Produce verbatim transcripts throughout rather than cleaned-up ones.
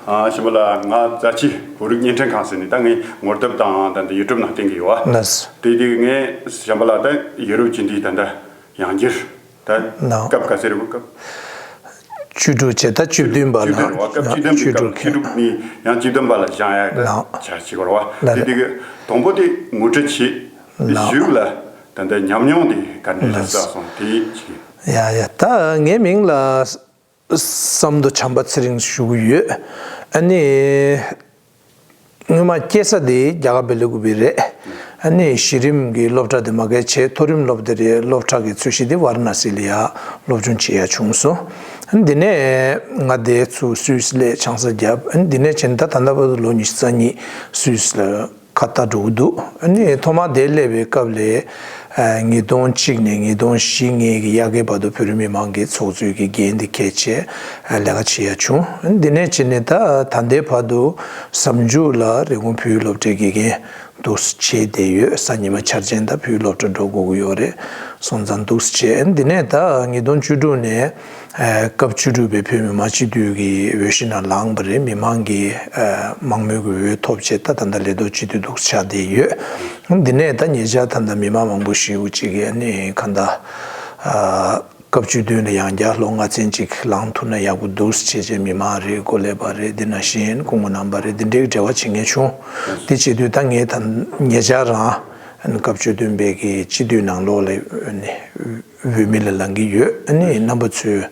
ཨ་གཞན་པ་ལ་ང་རྫ་ཆུ་བོད་རིགས་བརྙན་འཕྲིན་ཁང་ཟེར་ནས་ད་ངས་ངོ་དེབ་དང་ད་ལྟ་ཡུ་ཊུབ་ནང་བསྟན་གྱི་ཡོད་བ། ལགས། དེ་དུས་ངས་གཞན་པ་ལ་ད་ཡ་རབས་སྤྱི་འཐུས་ད་ལྟ་ཡང་བསྐྱར་ད་ལགས། སྐབས་ག་ཚོད་རེད་བ། སྐབས་བཅུ་དྲུག་བྱས་ད་བཅུ་བདུན་པ་ལ། བཅུ་བདུན་རེད་བ། སྐབས་བཅུ་བདུན་པའི་སྐབས་བཅུ་དྲུག་ནས་ཡང་བཅུ་བདུན་པ་ལ་བཞེངས་ཡག་ད་ལགས། བྱ་བྱེད་དགོས་རེད་བ། ལགས་དེ་རེད། དུས་དང་པོ་དེ་ངོ་སྤྲོད་བྱེད། དེ་ལགས། གཞུག་ལ་ད་ལྟ་ཉམས་མྱོང་དེ་ག་འདྲ་རེད་ལགས། བསགས་སོང་དེ་བྱེད། ཡ་ཡ། ད་ངའི་མིང་ལ་བསམ་མདོ་བྱམས་པ་ཚེ་རིང་ཞུ་གི་ཡོད། ཨ་ནི་སྔོན་མ་སྐྱེས་ས་དེ་རྒྱ་གར་བེ་ལི་ཀུ་པི་རེད། ཨ་ནི་གཞི་རིམ་གྱི་སློབ་གྲྭ་དེ་མ་གལ་ཆེ། མཐོ་རིམ་སློབ་དེ་རེད། སློབ་གྲྭ་གི་འཚོ་གཞི་དེ་ཝཱ་ར་ཎ་སི་ལ་ཡ་སློབ་སྦྱོང་བྱེད་ཡ་བྱུང་སོང་། ཨ་ནི་དེ་ནས་ང་དེ་ཚུར་སུད་སི་ལ་ཆང་ས་བརྒྱབ། ཨ་ནི་དེ་ནས་བྱས་ད་ད་ལྟ་བར་དུ་ལོ་ཉི་ཤུ་རྩ་གཉིས་སུད་སི་ལ་ཁ་ལྟ་འགྲོ་གི་འདུག་ཨ་ནི་ཐོག་མ་དེ་སླེབས་པའི་སྐབས་ལ་ཉིས་སྟོང་གཅིག་ནས་ཉིས་སྟོང་བཞི་ལྔའི་གི་དབྱར་ཁའི་བར་དུ་བོད་རིགས་མི་མང་གི་ཚོགས་གཙོའི་གི་འགན་དེ་འཁྱེར་བྱས་ལས་ཀ་བྱེད་ཡ་བྱུང་། ཨ་ནི་དེ་ནས་བྱས་ནས་ད་ད་ལྟའི་བར་དུ་གཟའ་མཇུག་ལ་རི་ཀོན་བོད་ཡིག་སློབ་གྲྭའི་དགེ་རྒན་འདུག་སེ་བྱས་བསྡད་ཡོད། གཟའ་ཉི་མ་འཆར་ཅན་ད་བོད་ཡིག་སློབ་གྲྭ་འགྲོ་དགོས་ཀྱི་ཡོད་རེད། སོང་ཙང་འདུག་སེ་བྱས། ཨ་ནི་དེ་ནས་ད་ཉིས་སྟོང་བཅུ་དྲུག་ནས། ཨ་སྐབས་བཅུ་དྲུག་པའི་བོད་མི་མང་སྤྱི་འཐུས་ཀྱི་འོས་གཞི་ནང་ལངས་པ་རེད། མི་མང་གི་ཨ་མང་མོས་ཀྱི་འོས་ཐོབ་བྱས་ད་ད་ལྟ་ལས་ཐོག་སྤྱི་འཐུས་འདུག་སེ་ཆགས་བསྡད་ཡོད། འདི་ནས་ད་ཉེ་ཆར་ད་ལྟ་མི་མང་མང་པོ་ཞེ་པོ་ཅིག་གིས་ཨ་ནི་གང་ལྟར་ཨ་སྐབས་བཅུ་བདུན་ལ་ཡང་བསྐྱར་ལོ་ལྔ་ཚན་ཅིག་ལངས་ཐུབ་ན་ཡག་པོ་འདུག་ཟེར་བྱས་བྱས་མི་མང་རེད། འགོ་ལས་པ་རེད། འདི་ནང་བཞིན་སྐུ་ངོ་རྣམ་པ་རེད། འདི་འདྲའི་འབྲེལ་བ་བྱེད་མཁན་བྱུང་། དེ་བྱེད་དུས་ད་ངས་ད་ཉེ་ཆར་རང་ཨ་ནི་སྐབས་བཅུ་བདུན་པའི་གི་སྤྱི་འཐུས་ནང་ལོགས་ལ་ཨ་ནི། འོས་མི་ལ་ལངས་ཀྱི་ཡོད། ཨ་ནི་རྣམ་པ་ཚོས་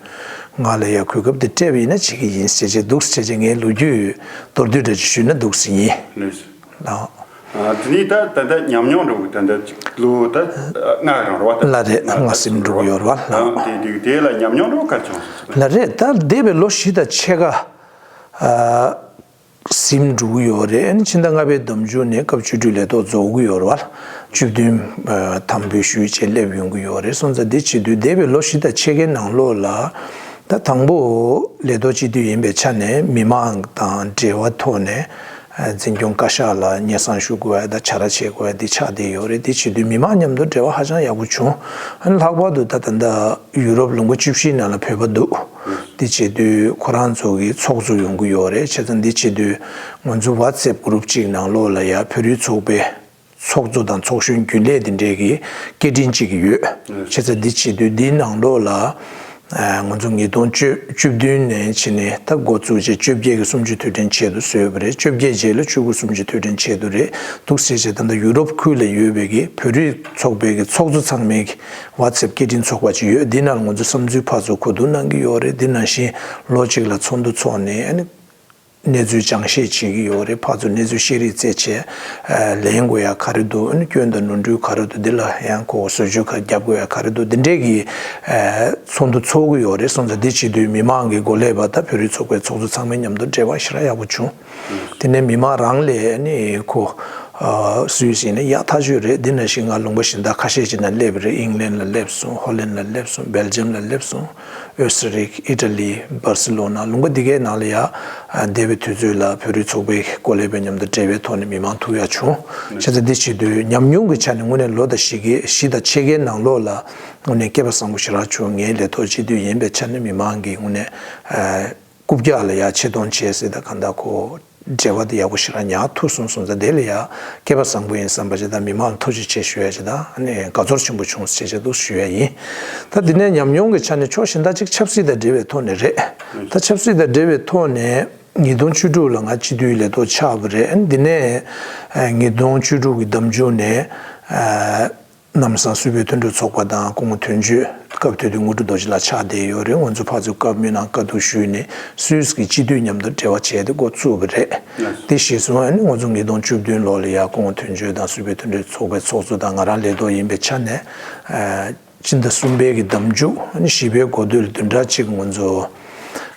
ང་ལ་ཡ་གོ་སྐབས་དེ་སྤྲད་པ་ཡིན་ན་བྱེད་ཀྱི་ཡིན་ཟེར་བྱས་འདུག་ཟེར་བྱས་ངས་ལོ་རྒྱུས་མདོར་བསྡུས་འདྲ་ཅིག་ཞུས་ན་འདུག་ཟེར་ཡིན། ལགས། ཨ་དེ་ནས་ད་ད་ལྟ་ཉམས་མྱོང་འགྲོ་གི་ད་ལྟ་ལོ་ད་ལྔ་རང་རེད་བ། ད་ལགས་རེད། ལྔ་ཟིན་འགྲོ་གི་ཡོད་རེད་བ། ལགས། དེ་དུས་དེ་ལ་ཉམས་མྱོང་འགྲོ་ག་བྱུང་སོང་། ལགས་རེད། ད་འདས་པའི་ལོ་བཞི་དང་ཕྱེད་ཀ་ཨ། ཟིན་འགྲོ་གི་ཡོད་རེད། ཕྱི་ཟླ་ལྔ་པའི་ཟླ་མཇུག་ནས་སྐབས་བཅུ་དྲུག་ལས་ཐོག་རྫོགས་ཀྱི་ཡོད་རེད་བ། བཅུ་བདུན་དམ་འབུལ་ཞུས་བྱས་སླེབས་ཡོང་གི་ཡོད་རེད། སོང་ཙང་འདི་བྱེད་དུས་འདས་པའི་ལོ་བཞི་དང་ཕྱེད་ཀའི་ནང་ལོགས་ལ་ད་དང་པོ་ལས་ཐོག་སྤྱི་འཐུས་ཡིན་པའི་ཆ་ནས་མི་མང་དང་འབྲེལ་བ་ཐོག་ནས་འཛིན་སྐྱོང་བཀའ་ཤག་ལ་སྙན་སེང་ཞུ་དགོས་ཡ་དང་བྱ་ར་བྱེད་དགོས་ཡ་འདི་ཆགས་བསྡད་ཡོད་རེད། འདི་བྱེད་དུས་མི་མང་མཉམ་དུ་འབྲེལ་བ་ཧ་ཅང་ཡག་པོ་བྱུང་། ལྷག་པར་དུ་ད་ད་ལྟ་ཡུ་རོབ་ལུང་པ་བཅུ་བཞིའི་ནང་ལ་བོད་པ་འདུག་དེ་བྱེད་དུས་ཁོ་རང་ཚོ་གི་ཚོགས་གཙོ་ཡོང་གི་ཡོད་རེད། བྱས་ཙང་འདི་བྱེད་དུས་ང་ཚོ་ཝ་ཊི་སེབ་གུ་རུབ་ཅིག་ནང་ལོགས་ལ་ཡ་བོད་རིགས་ཚོགས་པའི་ཚོགས་གཙོ་དང་ཚོགས་གཞོན་རྒྱུན་ལས་དེ་འདྲས་ཀྱི་སྐད་འཕྲིན་གཅིག་ཡོད། བྱས་ཙང་འདི་བྱེད་དུས་འདིའི་ནང་ལོགས་ལ་ང་ཚོ་ཉིས་སྟོང་བཅུ་བདུན་ནས་ཕྱིན་ནས་ད་འགོ་བཙུགས་བྱས་བཅོ་བརྒྱད་ཀྱི་གསུམ་བཅུའི་དུས་དྲན་ཆེད་དུ་བཟོས་པ་རེད། བཅོ་བརྒྱད་རྗེས་ལ་བཅུ་དགུ་གསུམ་བཅུའི་དུས་དྲན་ཆེད་དུ་རེད་འདུག་ཟེར་བྱས་ད་ལྟ་ཡུ་རོབ་ཁུལ་ལ་ཡོད་པའི་གི་བོད་རིགས་ཚོགས་པའི་གི་ཚོགས་གཙོ་ཚང་མའི་གི་ཝ་ཊི་སེབ་སྐད་འཕྲིན་ཚོགས་པ་ཅིག་ཡོད། འདི་ནང་ལ་ང་ཚོ་བསམ་ཚུལ་ཕར་ཚུར་གོ་བསྡུར་གནང་གི་ཡོད་རེད། འདི་ནང་བཞིན་ལོ་གཅིག་ལ་ཚོགས་འདུ་ཚོགས་ནས་ཨ་ནི་གནས་ཚུལ་སྦྱང་བཤད་བྱེད་ཀྱི་ཡོད་རེད། ཕར་ཚུར་གནས་ཚུལ་བཤད་རེས་བྱས་བྱས་ལེན་དགོས་ཡ་ག་རེ་འདུག་ཨ་ནི་སྐྱོན་དང་ནོར་འཁྲུལ་ག་རེ་འདུག་འདི་ལ་ཡང་ཁོ་བཟོ་བཅོས་ག་རེ་རྒྱབ་དགོས་ཡ་ག་རེ་འདུག་འདི་འདྲས་ཀྱི་ཚོགས་འདུ་ཚོགས་ཀྱི་ཡོད་རེད། སོང་ཙང་འདི་བྱེད་དུས་མི་མང་གི་འགོ་ལས་པ་དང་བོད་རིགས་ཚོགས་པའི་ཚོགས་གཙོ་ཚང་མའི་མཉམ་དུ་འབྲེལ་བ་ཞེ་དྲག་ཡག་པོ་བྱུང་། དེ་ནས་མི་མང་རང་ལས་ནི་ཁོ་སུད་སི་ཡིན་ན་ཡག་ཐག་ཆོད་རེད། འདི་ནང་བཞིན་ང་ལུང་པ་གཞན་དག་ཁ་ཤས་ཅིག་ནང་སླེབས་རེད། ཨིང་ལན་ལ་སླེབས་སོང་། ཧོ་ལན་ལ་སླེབས་སོང་། སྦེལ་ཇམ་ལ་སླེབས་སོང་། ཨོ་སི་ཊི་རི་ཡ། ཨི་ཊ་ལི། སྦར་སི་ལོ་ན། ལུང་པ་འདི་གའི་ནང་ལ་ཡ་འདས་པའི་དུས་ཚོད་ལ་བོད་རིགས་ཚོགས་པའི་འགོ་ལས་པའི་མཉམ་དུ་འབྲེལ་བའི་ཐོག་ནས་མི་མང་ཐུག་ཡ་བྱུང་། བྱས་ཙང་འདི་བྱེད་དུས་ཉམས་མྱོང་གི་ཆ་ནས་དངོས་གནས་ལོ་དང་བཞི་བཞི་དང་ཕྱེད་ཀའི་ནང་ལོགས་ལ་དངོས་གནས་སྐལ་པ་བཟང་པོ་ཞེ་དྲག་བྱུང་། ངའི་ལས་ཐོག་སྤྱི་འཐུས་ཡིན་པའི་ཆ་ནས་མི་མང་གི་དངོས་གནས། རྐུབ་བཀྱག་ལ་ཡ་ཆེ་མཐོང་བྱས་ཟེར་ད་གང་ལྟར་ཁོ་འབྲེལ་བ་དེ་ཡག་པོ་ཞེ་དྲག་ཉར་ཐུབ་སོང་། སོང་ཙང་དེ་ལ་ཡ་སྐལ་པ་བཟང་པོ་ཡིན་བསམ་པ་ཅིག་དང་མི་མང་ལ་ཐུགས་རྗེ་ཆེ་ཞུ་ཡ་ཅིག་དང་ཨ་ནི་དགའ་ཚོར་ཆེན་པོ་བྱུང་ཟེར་བྱས་འདུག་ཞུ་ཡ་ཡིན། ད་འདི་ནས་ཉམས་མྱོང་གི་ཆ་ནས་ཕྱོགས་གཞན་དག་ཅིག་ཆབ་སྲིད་དང་འབྲེལ་བའི་ཐོག་ནས་རེད། ད་ཆབ་སྲིད་དང་འབྲེལ་བའི་ཐོག་ནས་ཉིས་སྟོང་བཅུ་དྲུག་ལ་ང་སྤྱི་འཐུས་ལས་ཐོག་ཆགས་པ་རེད། ཨ་ནི་འདི་ནས་ཉིས་སྟོང་བཅུ་དྲུག་གི་ཟླ་མཇུག་ནས། ལམ་སང་སུད་བོད་མཐུན་གྲོགས་ཚོགས་པ་དང་སྐུ་ངོ་དོན་གཅོད་སྐབས་དེ་དུས་དངོས་གྲུབ་རྡོ་རྗེ་ལགས་ཆགས་བསྡད་ཡོད་རེད། ང་ཚོ་ཕར་ཚུར་བཀའ་མོལ་གནང་བཀའ་བསྡུར་ཞུས་ནས་སུད་སི་གི་སྤྱི་འཐུས་མཉམ་དུ་འབྲེལ་བ་བྱས་ཏེ་འགོ་བཙུགས་པ་རེད། དེ་གཞིར་བཟུང་ཨ་ནི་ང་ཚོ་ཉིས་སྟོང་བཅུ་བདུན་ལོ་ལ་ཡ་སྐུ་ངོ་དོན་གཅོད་དང་སུད་བོད་མཐུན་གྲོགས་ཚོགས་པའི་ཚོགས་གཙོ་དང་ང་རང་ལས་ཐོག་ཡིན་པའི་ཆ་ནས། སྤྱི་ཟླ་གསུམ་པའི་གི་ཟླ་མཇུག་ཨ་ནི་བཞི་པའི་འགོ་སྟོད་ལ་བདུན་ཕྲག་གཅིག་ང་ཚོ་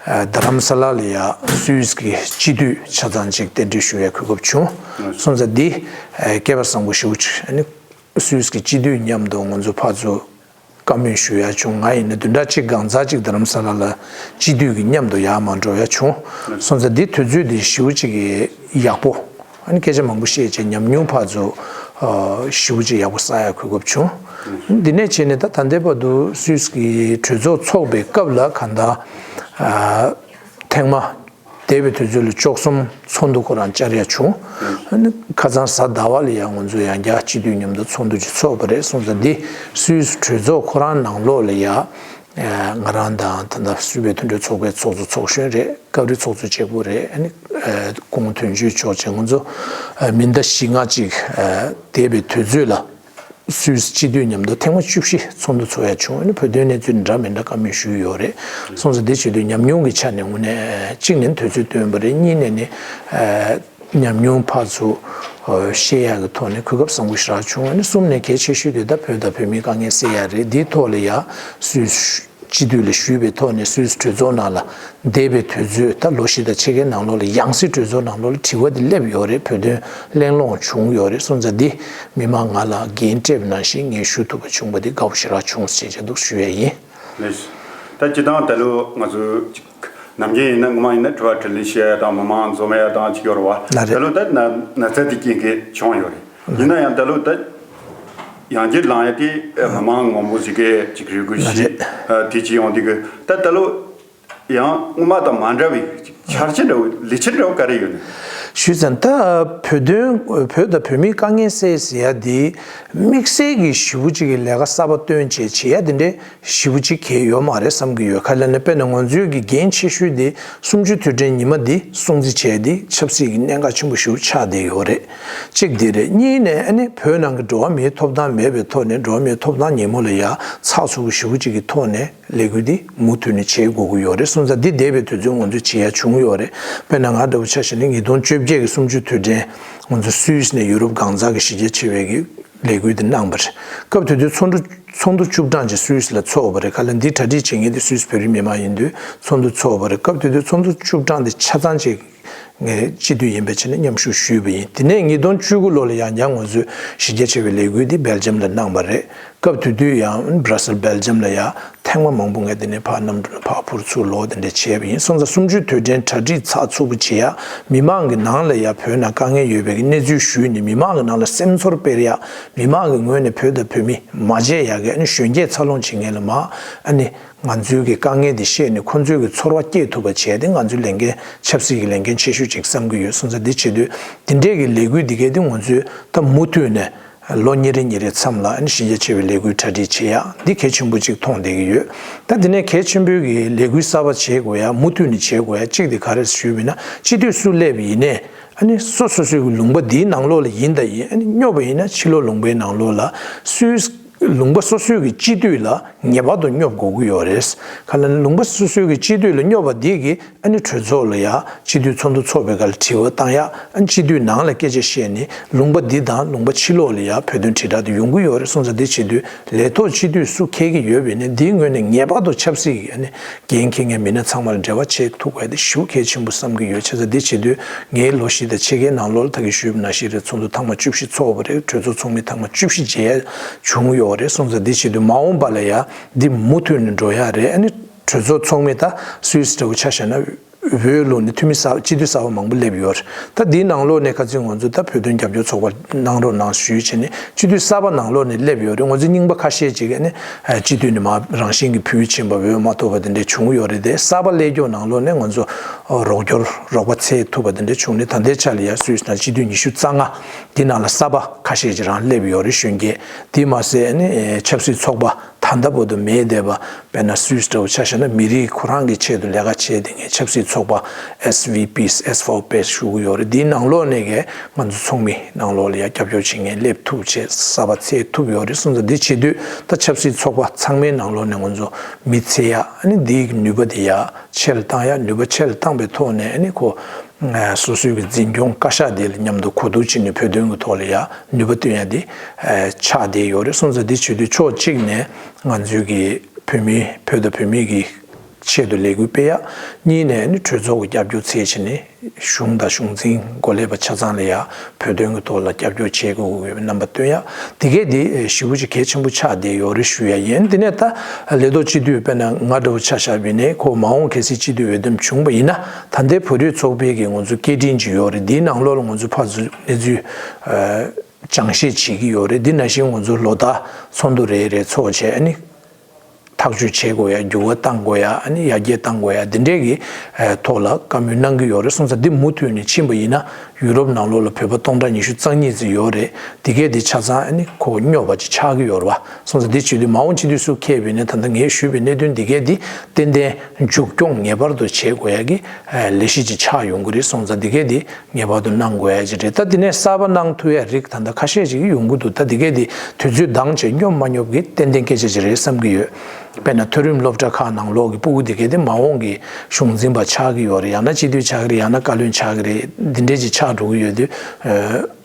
རྡ་རམ་ས་ལ་ལ་ཡ་སུད་སི་གི་སྤྱི་འཐུས་ཆ་ཚང་གཅིག་གདན་འདྲེན་ཞུ་ཡའི་གོ་སྐབས་བྱུང་། སོང་ཙང་འདི་སྐལ་པ་བཟང་པོ་ཞེ་པོ་ཅིག་ཨ་ནི། སུད་སི་གི་སྤྱི་འཐུས་མཉམ་དུ་ང་ཚོ་ཕར་ཚུར་བཀའ་མོལ་ཞུ་ཡ་བྱུང་། ང་ཡིན་ན་བདུན་ཕྲག་གཅིག་གང་ཙམ་ཅིག་རྡ་རམ་ས་ལ་ལ་སྤྱི་འཐུས་ཀྱི་མཉམ་དུ་ཡར་མར་འགྲོ་ཡ་བྱུང་། སོང་ཙང་འདི་དུས་ཚོད་འདི་ཞེ་པོ་ཅིག་གི་ཡག་པོ། ཨ་ནི་སྐད་ཆ་མང་པོ་བཤད་བྱས་ཉམས་མྱོང་ཕར་ཚུར་ཞེ་པོ་ཅིག་ཡག་པོ་བསགས་ཡ་གོ་སྐབས་བྱུང་། འདི་ནས་བྱས་ནས་ད་ད་ལྟའི་བར་དུ་སུད་སི་གི་གྲོས་ཚོགས་ཚོགས་པའི་སྐབས་ལ་གང་ལྟར་ཐེངས་མ། ད་ འདས་པའི་དུས་ཚོད་ལ་བཅུ་གསུམ་ཚོགས་འདུ་ཁོ་རང་བཅར་ཡ་བྱུང་། ཨ་ནི་ཁ་སང་གཟའ་ཟླ་བ་ལ་ཡང་ང་ཚོ་ཡང་བསྐྱར་སྤྱི་འཐུས་མཉམ་དུ་ཚོགས་འདུ་ཅིག་ཚོགས་པ་རེད། སོང་ཙང་འདི་སུད་སི་གྲོས་ཚོགས་ཁོ་རང་ནང་ལོགས་ལ་ཡ། ང་རང་དང་ད་ལྟ་སུད་སི་བོད་མཐུན་གྲོས་ཚོགས་པའི་ཚོགས་གཙོ་ཚོགས་གཞོན་རེད། སྐབས་རེ་ཚོགས་གཙོ་གཅིག་པུ་རེད། ཨ་ནི་སྐུ་ངོ་དོན་གཅོད་མཆོག་བཅས་ང་ཚོ་མི་ཟླ་བཞི་ལྔ་ཅིག་འདས་པའི་དུས་ཚོད་ལ། སུད་སི་སྤྱི་འཐུས་མཉམ་དུ་ཐེངས་མ་བཅུ་བཞི་ཚོགས་འདུ་ཚོགས་ཡ་བྱུང་། ཨ་ནི་བོད་དོན་གནས་ཚུལ་འདྲ་མི་འདྲ་བཀའ་མོལ་ཞུས་ཡོད་རེད། སོང་ཙང་དེ་བྱེད་དུས་ཉམས་མྱོང་གི་ཆ་ནས་དངོས་གནས་གཅིག་ནས་དུས་ཚོད་བཏོན་པ་རེད། གཉིས་ནས་ནི་ཉམས་མྱོང་ཕར་ཚུར་བཤད་ཡག་གི་ཐོག་ནས་གོ་སྐབས་བཟང་པོ་ཞེ་དྲག་བྱུང་། ཨ་ནི་གསུམ་ནས་གལ་ཆེ་ཤོས་དེ་ད་བོད་དང་བོད་མིའི་དཀའ་ངལ་སེལ་ཡག་རེད། འདིའི་ཐོག་ལ་ཡ་སུད་སི་སྤྱི་འཐུས་ལ་ཞུས་པའི་ཐོག་ནས་སུད་སི་གྲོས་ཚོགས་ནང་ལ་འདས་པའི་དུས་ཚོད་ད་ལོ་བཞི་དང་ཕྱེད་ཀའི་ནང་ལོགས་ལ་ཡང་སྲིད་གྲོས་ཚོགས་ནང་ལོགས་ལ་དྲི་བ་དེ་སླེབས་ཡོད་རེད། བོད་དོན་གླེང་སློང་བྱུང་ཡོད་རེད། སོང་ཙང་འདི་མི་མང་ང་ལ་འགན་སྤྲད་པ་ནང་བཞིན་ངས་ཞུ་ཐུབ་པ་བྱུང་བ་འདི་དགའ་པོ་ཞེ་དྲག་བྱུང་ཟེར་བྱས་འདུག་ཞུ་ཡས་ཡིན། ལགས་སོ། ད་སྤྱིར་བཏང་ད་ལོ་ང་ཚོ་ནམ་རྒྱུན་ཡིན་ན་སྔོན་མ་ཡིན་ན་དྲི་བ་དྲིས་ལན་བྱེད་ཡ་དང་མི་མང་འཛོམས་ཡ་དང་ཅིག་ཡོད་རེད་བ། ལགས་རེད། ད་ལོ་ད་ན་ན་ཚ་དེ་རྐྱེན་གྱིས་བྱུང་ཡོད་རེད། ཡིན་ན་ཡང་ད་ལོ་ད་ཡང་བསྐྱར་ལངས་ཡ་དེ་མི་མང་མང་པོ་ཞིག་གིས་ཅིག་རེ་སྐུལ་ཞིག་དེ་ཅིག་ཡོང་དུས་ཀྱི་ད་ད་ལོ་ཡང་སྔོན་མ་དང་མ་འདྲ་བའི་འཆར་གཞི་འདྲ་བོ་ལས་འཆར་འདྲ་བོ་ག་རེ་ཡོད་ན། ཞུས་ཙང་ད་བོད་དོན་བོད་དང་བོད་མིའི་དཀའ་ངལ་སེལ་ཟེར་ཡ་དེ་དམིགས་བསལ་གྱི་ཞེ་པོ་ཅིག་གི་ལས་ཀ་གསར་པ་བཏོན་བྱས་བྱེད་ཡ་དེ་འདྲའི་ཞེ་པོ་ཅིག་གལ་ཡོད་མ་རེད་བསམ་གྱི་ཡོད། ག་རེ་ལབ་ན་དཔེར་ན་ང་ཚོའི་གི་འགན་ཆེ་ཤོས་དེ་གསུམ་བཅུའི་དུས་དྲན་ཉི་མ་འདི་སྲུང་བརྩི་བྱས་ཏེ་ཆབ་སྲིད་ཀྱི་གནད་འགག་ཆེན་པོ་ཞེ་པོ་ཆགས་བསྡད་ཡོད་རེད། གཅིག་འདི་རེད། གཉིས་ནས་ཨ་ནི་བོད་ནང་གི་འགྲོ་བ་མིའི་ཐོབ་ཐང་མེད་པའི་ཐོག་ནས་འགྲོ་བ་མིའི་ཐོབ་ཐང་ཉིན་མོ་ལ་ཡ་ཚགས་ཚུད་པོ་ཞེ་པོ་ཅིག་གི་ཐོག་ནས་ལས་འགུལ་འདི་མུ་མཐུད་ནས་བྱེད་དགོས་ཀྱི་ཡོད་རེད། སོང་ཙང་འདི་འདས་པའི་དུས་ཚོད་ང་ཚོས་བྱེད་ཡ་བྱུང་ཡོད་རེད། དཔེར་ན་ང་འདྲ་བོ་ཆ་བཞག་ན་ཉིས་སྟོང་བཅོ་བརྒྱད་ཀྱི་གསུམ་བཅུའི་དུས་དྲན་ང་ཚོ་སུད་སི་ནས་ཡུ་རོབ་གང་ཟག་གི་གཞི་རྒྱ་ཆེ་བའི་གི་ལས་འགུལ་འདི་གནང་བ་རེད། སྐབས་དེ་དུས་ཚོགས་འདུ་ཚོགས་འདུ་བཅུ་གྲངས་ཅིག་སུད་སི་ལ་ཚོགས་པ་རེད། ག་ལ་འདི་གྲ་སྒྲིག་བྱེད་མཁན་དེ་སུད་སི་བོད་རིགས་མི་མང་ཡིན་དུས་ཚོགས་འདུ་ཚོགས་པ་རེད། སྐབས་དེ་དུས་ཚོགས་འདུ་བཅུ་གྲངས་དེ་ཆ་ཚང་ཅིག་ངས་སྤྱི་འཐུས་ཡིན་པའི་ཆ་ནས་མཉམ་ཞུགས་ཞུས་པ་ཡིན། དེ་ནས་ཉིས་སྟོང་བཅུ་དགུ་ལོ་ལ་ཡང་བསྐྱར་ང་ཚོས་གཞི་རྒྱ་ཆེ་བའི་ལས་འགུལ་འདི་སྦེལ་ཇམ་ལ་གནང་བ་རེད། སྐབས་དེ་དུས་ཡང་བྷ་ར་སེལ་སྦེལ་ཇམ་ལ་ཡང་ཐེངས་མ་མང་པོ་ངས་དེ་ནས་ཕར་གནམ་གྲུ་ལ་ཕར་འཕུར་ཚུར་ལོག་དེ་འདྲ་བྱས་པ་ཡིན། སོང་ཙང་གསུམ་བཅུའི་དུས་དྲན་གྲ་སྒྲིག་ཚགས་ཚུད་པོ་བྱེད་ཡ། མི་མང་གི་ནང་ལ་ཡ་བོད་ནང་དཀའ་ངལ་ཡོད་པའི་གི་གནས་ཚུལ་ཞུས་ནས་མི་མང་གི་ནང་ལ་སེམས་ཚོར་སྤེལ་ཡ། མི་མང་གི་ངོས་ནས་བོད་དང་བོད་མི་མ་བརྗེད་ཡ་གི་ཨ་ནི་གཞོན་སྐྱེས་འཚར་ལོངས་བྱེད་མཁན་ལ་མ་ཨ་ནི་ང་ཚོའི་གི་དཀའ་ངལ་འདི་ཤེས་ནས་ཁོ་ཚོའི་གི་ཚོར་བ་སྐྱེས་ཐུབ་པ་བྱས་ཏེ་ང་ཚོའི་ལས་འགན་ཆབ་སྲིད་ཀྱི་ལས་འགན་ཆེ་ཤོས་ཅིག་བསམ་གི་ཡོད། སོང་ཙང་འདི་བྱེད་དུས་འདི་འདྲས་ཀྱི་ལས་འགུལ་འདི་གས་འདི་ང་ཚོས་ད་མུ་མཐུད་ནས་ལོ་གཉིས་རེ་གཉིས་རེ་མཚམས་ལ་ཨ་ནི་གཞི་རྒྱ་ཆེ་བའི་ལས་འགུལ་གྲ་སྒྲིག་བྱེད་ཡ་འདི་གལ་ཆེན་པོ་ཅིག་མཐོང་བསྡད་ཀྱི་ཡོད། ད་འདི་ནས་གལ་ཆེན་པོའི་གི་ལས་འགུལ་གསར་པ་བྱེད་དགོས་ཡ་མུ་མཐུད་ནས་བྱེད་དགོས་ཡ་གཅིག་དེ་ག་རེ་ཞུས་པ་ཡིན་ན་སྤྱི་འཐུས་སུ་སླེབས་པ་ཡིན་ནའི་ཨ་ནི་སོ་སོ་སོའི་གི་ལུང་པ་འདིའི་ནང་ལོགས་ལ་ཡིན་ད་ཡིན་ཨ་ནི་སྙོབ་པ་ཡིན་ན་ཕྱི་ལོགས་ལུང་པའི་ནང་ལོགས་ལ་སུད་སི་ལུང་པ་སོ་སོའི་གི་སྤྱི་འཐུས་ལ་ངེས་པར་དུ་སྙོབ་དགོས་ཀྱི་ཡོད་རེད། ག་ལ་ལུང་པ་སོ་སོའི་གི་སྤྱི་འཐུས་ལ་སྙོབ་པ་འདི་གི་ཨ་ནི་གྲོས་ཚོགས་ལ་ཡ་སྤྱི་འཐུས་ཚོགས་འདུ་ཚོགས་པའི་སྐབས་ལ་དྲི་བ་བཏང་ཡ། ཨ་ནི་སྤྱི་འཐུས་ནང་ལ་སྐད་ཆ་བཤད་ནས་ལུང་པ་འདི་དང་ལུང་པ་ཕྱི་ལོགས་ལ་ཡ་བོད་དོན་དྲིལ་བསྒྲགས་དེ་ཡོང་གི་ཡོད་རེད། སོང་ཙང་འདི་བྱེད་དུས་ལས་ཐོག་སྤྱི་འཐུས་སུ་འཁེལ་གི་ཡོད་པས་ནི་འདིའི་ངོས་ནས་ངེས་པར་དུ་ཆབ་སྲིད་ཀྱི་ཨ་ནི་འགན་འཁྱེར་མཁན་མི་སྣ་ཚང་མ་ལ་འབྲེལ་བ་བྱེད་ཐུབ་དགོས་དེ་ཞེ་པོ་གལ་ཆེན་པོ་བསམ་གི་ཡོད། བྱས་ཙང་འདི་བྱེད་དུས་ངའི་ལོ་བཞི་དང་ཕྱེད་ཀའི་ནང་ལོགས་ལ་ད་གིན་ཞུས་པ་ནང་བཞིན་རེད། ཚོགས་འདུ་ཐེངས་མ་བཅུ་བཞི་ཚོགས་པ་རེད། གྲོས་ཚོགས་ཚོགས་མི་ཐེངས་མ་བཅུ་བཞི་མཇལ་ཡ་བྱུང་ཡོད་རེད། སོང་ཙང་འདི་བྱེད་དུས་མ་འོངས་པ་ལ་ཡ་འདི་མུ་མཐུད་ནས་འགྲོ་ཡ་རེད། ཨ་ནི་གྲོས་ཚོགས་ཚོགས་མི་ད་སུད་སི་འདྲ་བོ་ཆ་བཞག་ན་བོད་ལུགས་ནས་འཐུས་མི་གསར་སྤྱི་འཐུས་གསར་པ་མང་པོ་སླེབས་ཡོད་རེད། ད་འདིའི་ནང་ལོགས་ནས་ཁ་ཚིག་ང་ཚོ་ད་བོད་དོན་རྒྱབ་སྐྱོར་ཚོགས་པ་གནང་རོགས་གནང་ཞུས་བྱས་ནས་སྤྱི་འཐུས་གསར་པ་ནང་ལོགས་ནས་སླེབས་ཡོད་རེད། ང་ཚོ་རྙིང་པ་ཁ་ཤས་ཅིག་ཨ་ནི་སྤྱི་འཐུས་ནས་མར་རང་བཞིན་གྱིས་ཕུད་ཕྱིན་པ་འོས་མ་ཐོབ་པ་དེ་འདྲས་བྱུང་ཡོད་རེད་དེ། གསར་པ་སླེབས་ཀྱོག་ནང་ལོགས་ནས་ང་ཚོ་རོགས་སྐྱོར་རོགས་པ་འཚོལ་ཐུབ་པ་དེ་འདྲས་བྱུང་ནས་ད་ལྟའི་ཆ་ལ་ཡ་སུད་སི་ནང་སྤྱི་འཐུས་ཉི་ཤུ་རྩ་ལྔ་འདི་ནང་ལ་གསར་པ་ཁ་ཤས་ཅིག་རང་སླེབས་ཡོད་རེད། གཞོན་སྐྱེས་དེ་མ་ཟད་ཨ་ནི་ཆབ་སྲིད་ཚོགས་པ་ད་ལྟ་བར་དུ་མེད་བསྡད་པ་དཔེར་ན་སུད་སི་འདྲ་བོ་ཆ་བཞག་ན་མི་རིགས་ཁོ་རང་གི་ཆེད་དུ་ལས་ཀ་བྱས་བསྡད་མཁན་ཆབ་སྲིད་ཚོགས་པ་S V P S for Peace ཞུ་གི་ཡོད་རེད། འདིའི་ནང་ལོགས་ནས་གས་ང་ཚོ་ཚོགས་མི་ནང་ལོགས་ལ་ཡ་རྒྱབ་སྐྱོར་བྱེད་མཁན་སླེབས་ཐུབ་བྱས་གསར་པ་འཚོལ་ཐུབ་ཡོད་རེད། སོང་ཙང་འདི་བྱེད་དུས་ད་ཆབ་སྲིད་ཚོགས་པ་ཚང་མའི་ནང་ལོགས་ནས་ང་ཚོ་མི་འཚོལ་ཡ་ཨ་ནི་འདིའི་ནུས་པ་དེ་ཡ་ཆེ་རུ་བཏང་ཡ། ནུས་པ་ཆེ་རུ་བཏང་པའི་ཐོག་ནས་ཨ་ནི་ཁོ་སོ་སོའི་གི་འཛིན་སྐྱོང་བཀའ་ཤག་དེ་ལ་མཉམ་དུ་གོ་བསྡུར་བྱས་ནས་བོད་དོན་གྱི་ཐོག་ལ་ཡ་ནུས་པ་བཏོན་ཡ་དེ་ཆགས་བསྡད་ཡོད་རེད། སོང་ཙང་འདི་བྱེད་དུས་ཕྱོགས་གཅིག་ནས་ང་ཚོའི་གི་བོད་མི་བོད་དང་བོད་མི་གི་ཆེད་དུ་ལས་འགུལ་སྤེལ་ཡ། གཉིས་ནས་ནི་གྲོས་ཚོགས་ཀྱི་རྒྱབ་སྐྱོར་འཚོལ་བྱས་ནས་གཞུང་དང་གཞུང་འཛིན་འགོ་ལས་པ་ཆ་ཚང་ལ་ཡ་བོད་དོན་གྱི་ཐོག་ལ་རྒྱབ་སྐྱོར་བྱེད་དགོས་ཀྱི་ཡོད་པའི་རྣམ་པ་སྟོན་ཡ། དེ་གས་དེ་ཞེ་པོ་ཅིག་གལ་ཆེན་པོ་ཆགས་བསྡད་ཡོད་རེད་ཞུ་ཡ་ཡིན། དེ་ནས་ད་ལས་ཐོག་སྤྱི་འཐུས་དཔེར་ན་ང་འདྲ་བོ་ཆ་བཞག་པ་ཡིན་ནའི་ཁོ་མ་འོངས་གལ་སྲིད་སྤྱི་འཐུས་འོས་འདེམས་བྱུང་པ་ཡིན་ན་ད་ལྟའི་བོད་རིགས་ཚོགས་པའི་གི་ང་ཚོ་སྐད་འཕྲིན་ཅིག་ཡོད་རེད། དེའི་ནང་ལོགས་ལ་ང་ཚོ་ཕར་ཚུར་གནས་ཚུལ་སྦྱང་བཤད་བྱེད་ཀྱི་ཡོད་རེད། འདི་ནང་བཞིན་ང་ཚོ་ལོ་ལྟར་ཚོགས་འདུ་རེ་རེ་ཚོགས་བྱས་ཨ་ནི། ཐག་གཅོད་བྱེད་དགོས་ཡ། འགྱུར་བ་གཏང་དགོས་ཡ། ཨ་ནི་ཡར་རྒྱས་གཏང་དགོས་ཡ། འདི་འདྲས་ཀྱི་ཐོག་ལ་བཀའ་མོལ་གནང་གི་ཡོད་རེད། སོང་ཙང་འདི་མུ་མཐུད་ནས་ཕྱིན་པ་ཡིན་ན། ཡུ་རོབ་ནང་ལོགས་ལ་བོད་པ་སྟོང་ཕྲག་ཉི་ཤུ་རྩ་གཉིས་ཙམ་ཡོད་རེད། འདི་གས་འདི་ཆ་ཚང་ཨ་ནི་ཁོ་སྙོབ་པ་ཅིག་ཆགས་ཀྱི་ཡོད་རེད་བ། སོང་ཙང་འདི་བྱེད་དུས་མ་འོངས་སྤྱི་འཐུས་སུ་འཁེལ་བ་ཡིན་ན། ད་ལྟ་ངས་ཞུས་པའི་གནད་དོན་འདི་གས་འདི་ཏན་ཏན་མཇུག་སྐྱོང་ངེས་པར་དུ་བྱེད་དགོས་ཡ་གི་ལས་གཞི་ཅིག་ཆགས་ཡོང་གི་རེད། སོང་ཙང་འདི་གས་འདི་ངེས་པར་དུ་གནང་དགོས་ཡ་ཅིག་རེད། ད་འདི་ནས་གསར་པ་གནང་ཐུབ་ཡ་རིགས་ད་ལྟ་ཁ་ཤས་ཅིག་ཡོང་གི་འདུག་ད་འདི་གས་འདི་དུས་ཚོད་འདང་བྱས་སྙོབ་མ་སྙོབ་གི་ཏན་ཏན་སྐད་ཆ་ཅིག་རེད་བསམ་གི་ཡོད། དཔེར་ན་མཐོ་རིམ་སློབ་གྲྭ་ཁག་ནང་ལོགས་ཀྱི་སྤུ་གུ་འདི་གས་དེ་མ་འོངས་ཀྱི་གཞུང་འཛིན་པ་ཆགས་ཀྱི་ཡོད་རེད། ཡང་ན་སྤྱི་འཐུས་ཆགས་ཀྱི་རེད། ཡང་ན་བཀའ་བློན་ཆགས་ཀྱི་རེད། འདི་འདྲས་ཅིག་ཆགས་འགྲོ་གི་ཡོད་དུས།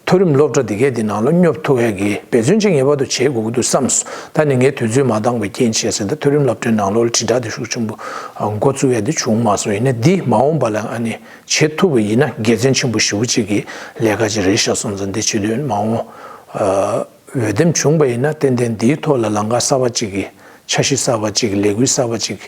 མཐོ་རིམ་སློབ་གྲྭ་འདི་གས་འདི་ནང་ལ་སྙོབ་ཐུབ་ཡ་གི་འབད་བརྩོན་ཅིག་ངེས་པར་དུ་བྱེད་དགོས་ཀྱི་འདུག་བསམས། ད་ནི་ངས་དུས་ཚོད་མ་འདང་བའི་རྐྱེན་བྱས་ཟིན། ད་མཐོ་རིམ་སློབ་གྲྭའི་ནང་ལོགས་ལ་དྲིལ་བསྒྲགས་དེ་ཤུགས་ཆེན་པོ་འགོ་བཙུགས་ཡ་དེ་བྱུང་མ་སོང་། ཡིན་ནའི་འདི་མ་འོངས་པ་ལ་ཨ་ནི་བྱེད་ཐུབ་པ་ཡིན་ན་དགེ་མཚན་ཆེན་པོ་ཞེ་པོ་ཅིག་གི་ལས་ཀ་ཅིག་རེད་ཤག་སོང་ཙང་འདི་བྱེད་དུས་མ་འོངས་འོས་འདེམས་བྱུང་པ་ཡིན་ན་ཏན་ཏན་འདིའི་ཐོག་ལ་ལམ་ཁ་གསར་པ་ཅིག་གི་འཆར་གཞི་གསར་པ་ཅིག་གི་ལས་འགུལ་གསར་པ་ཅིག་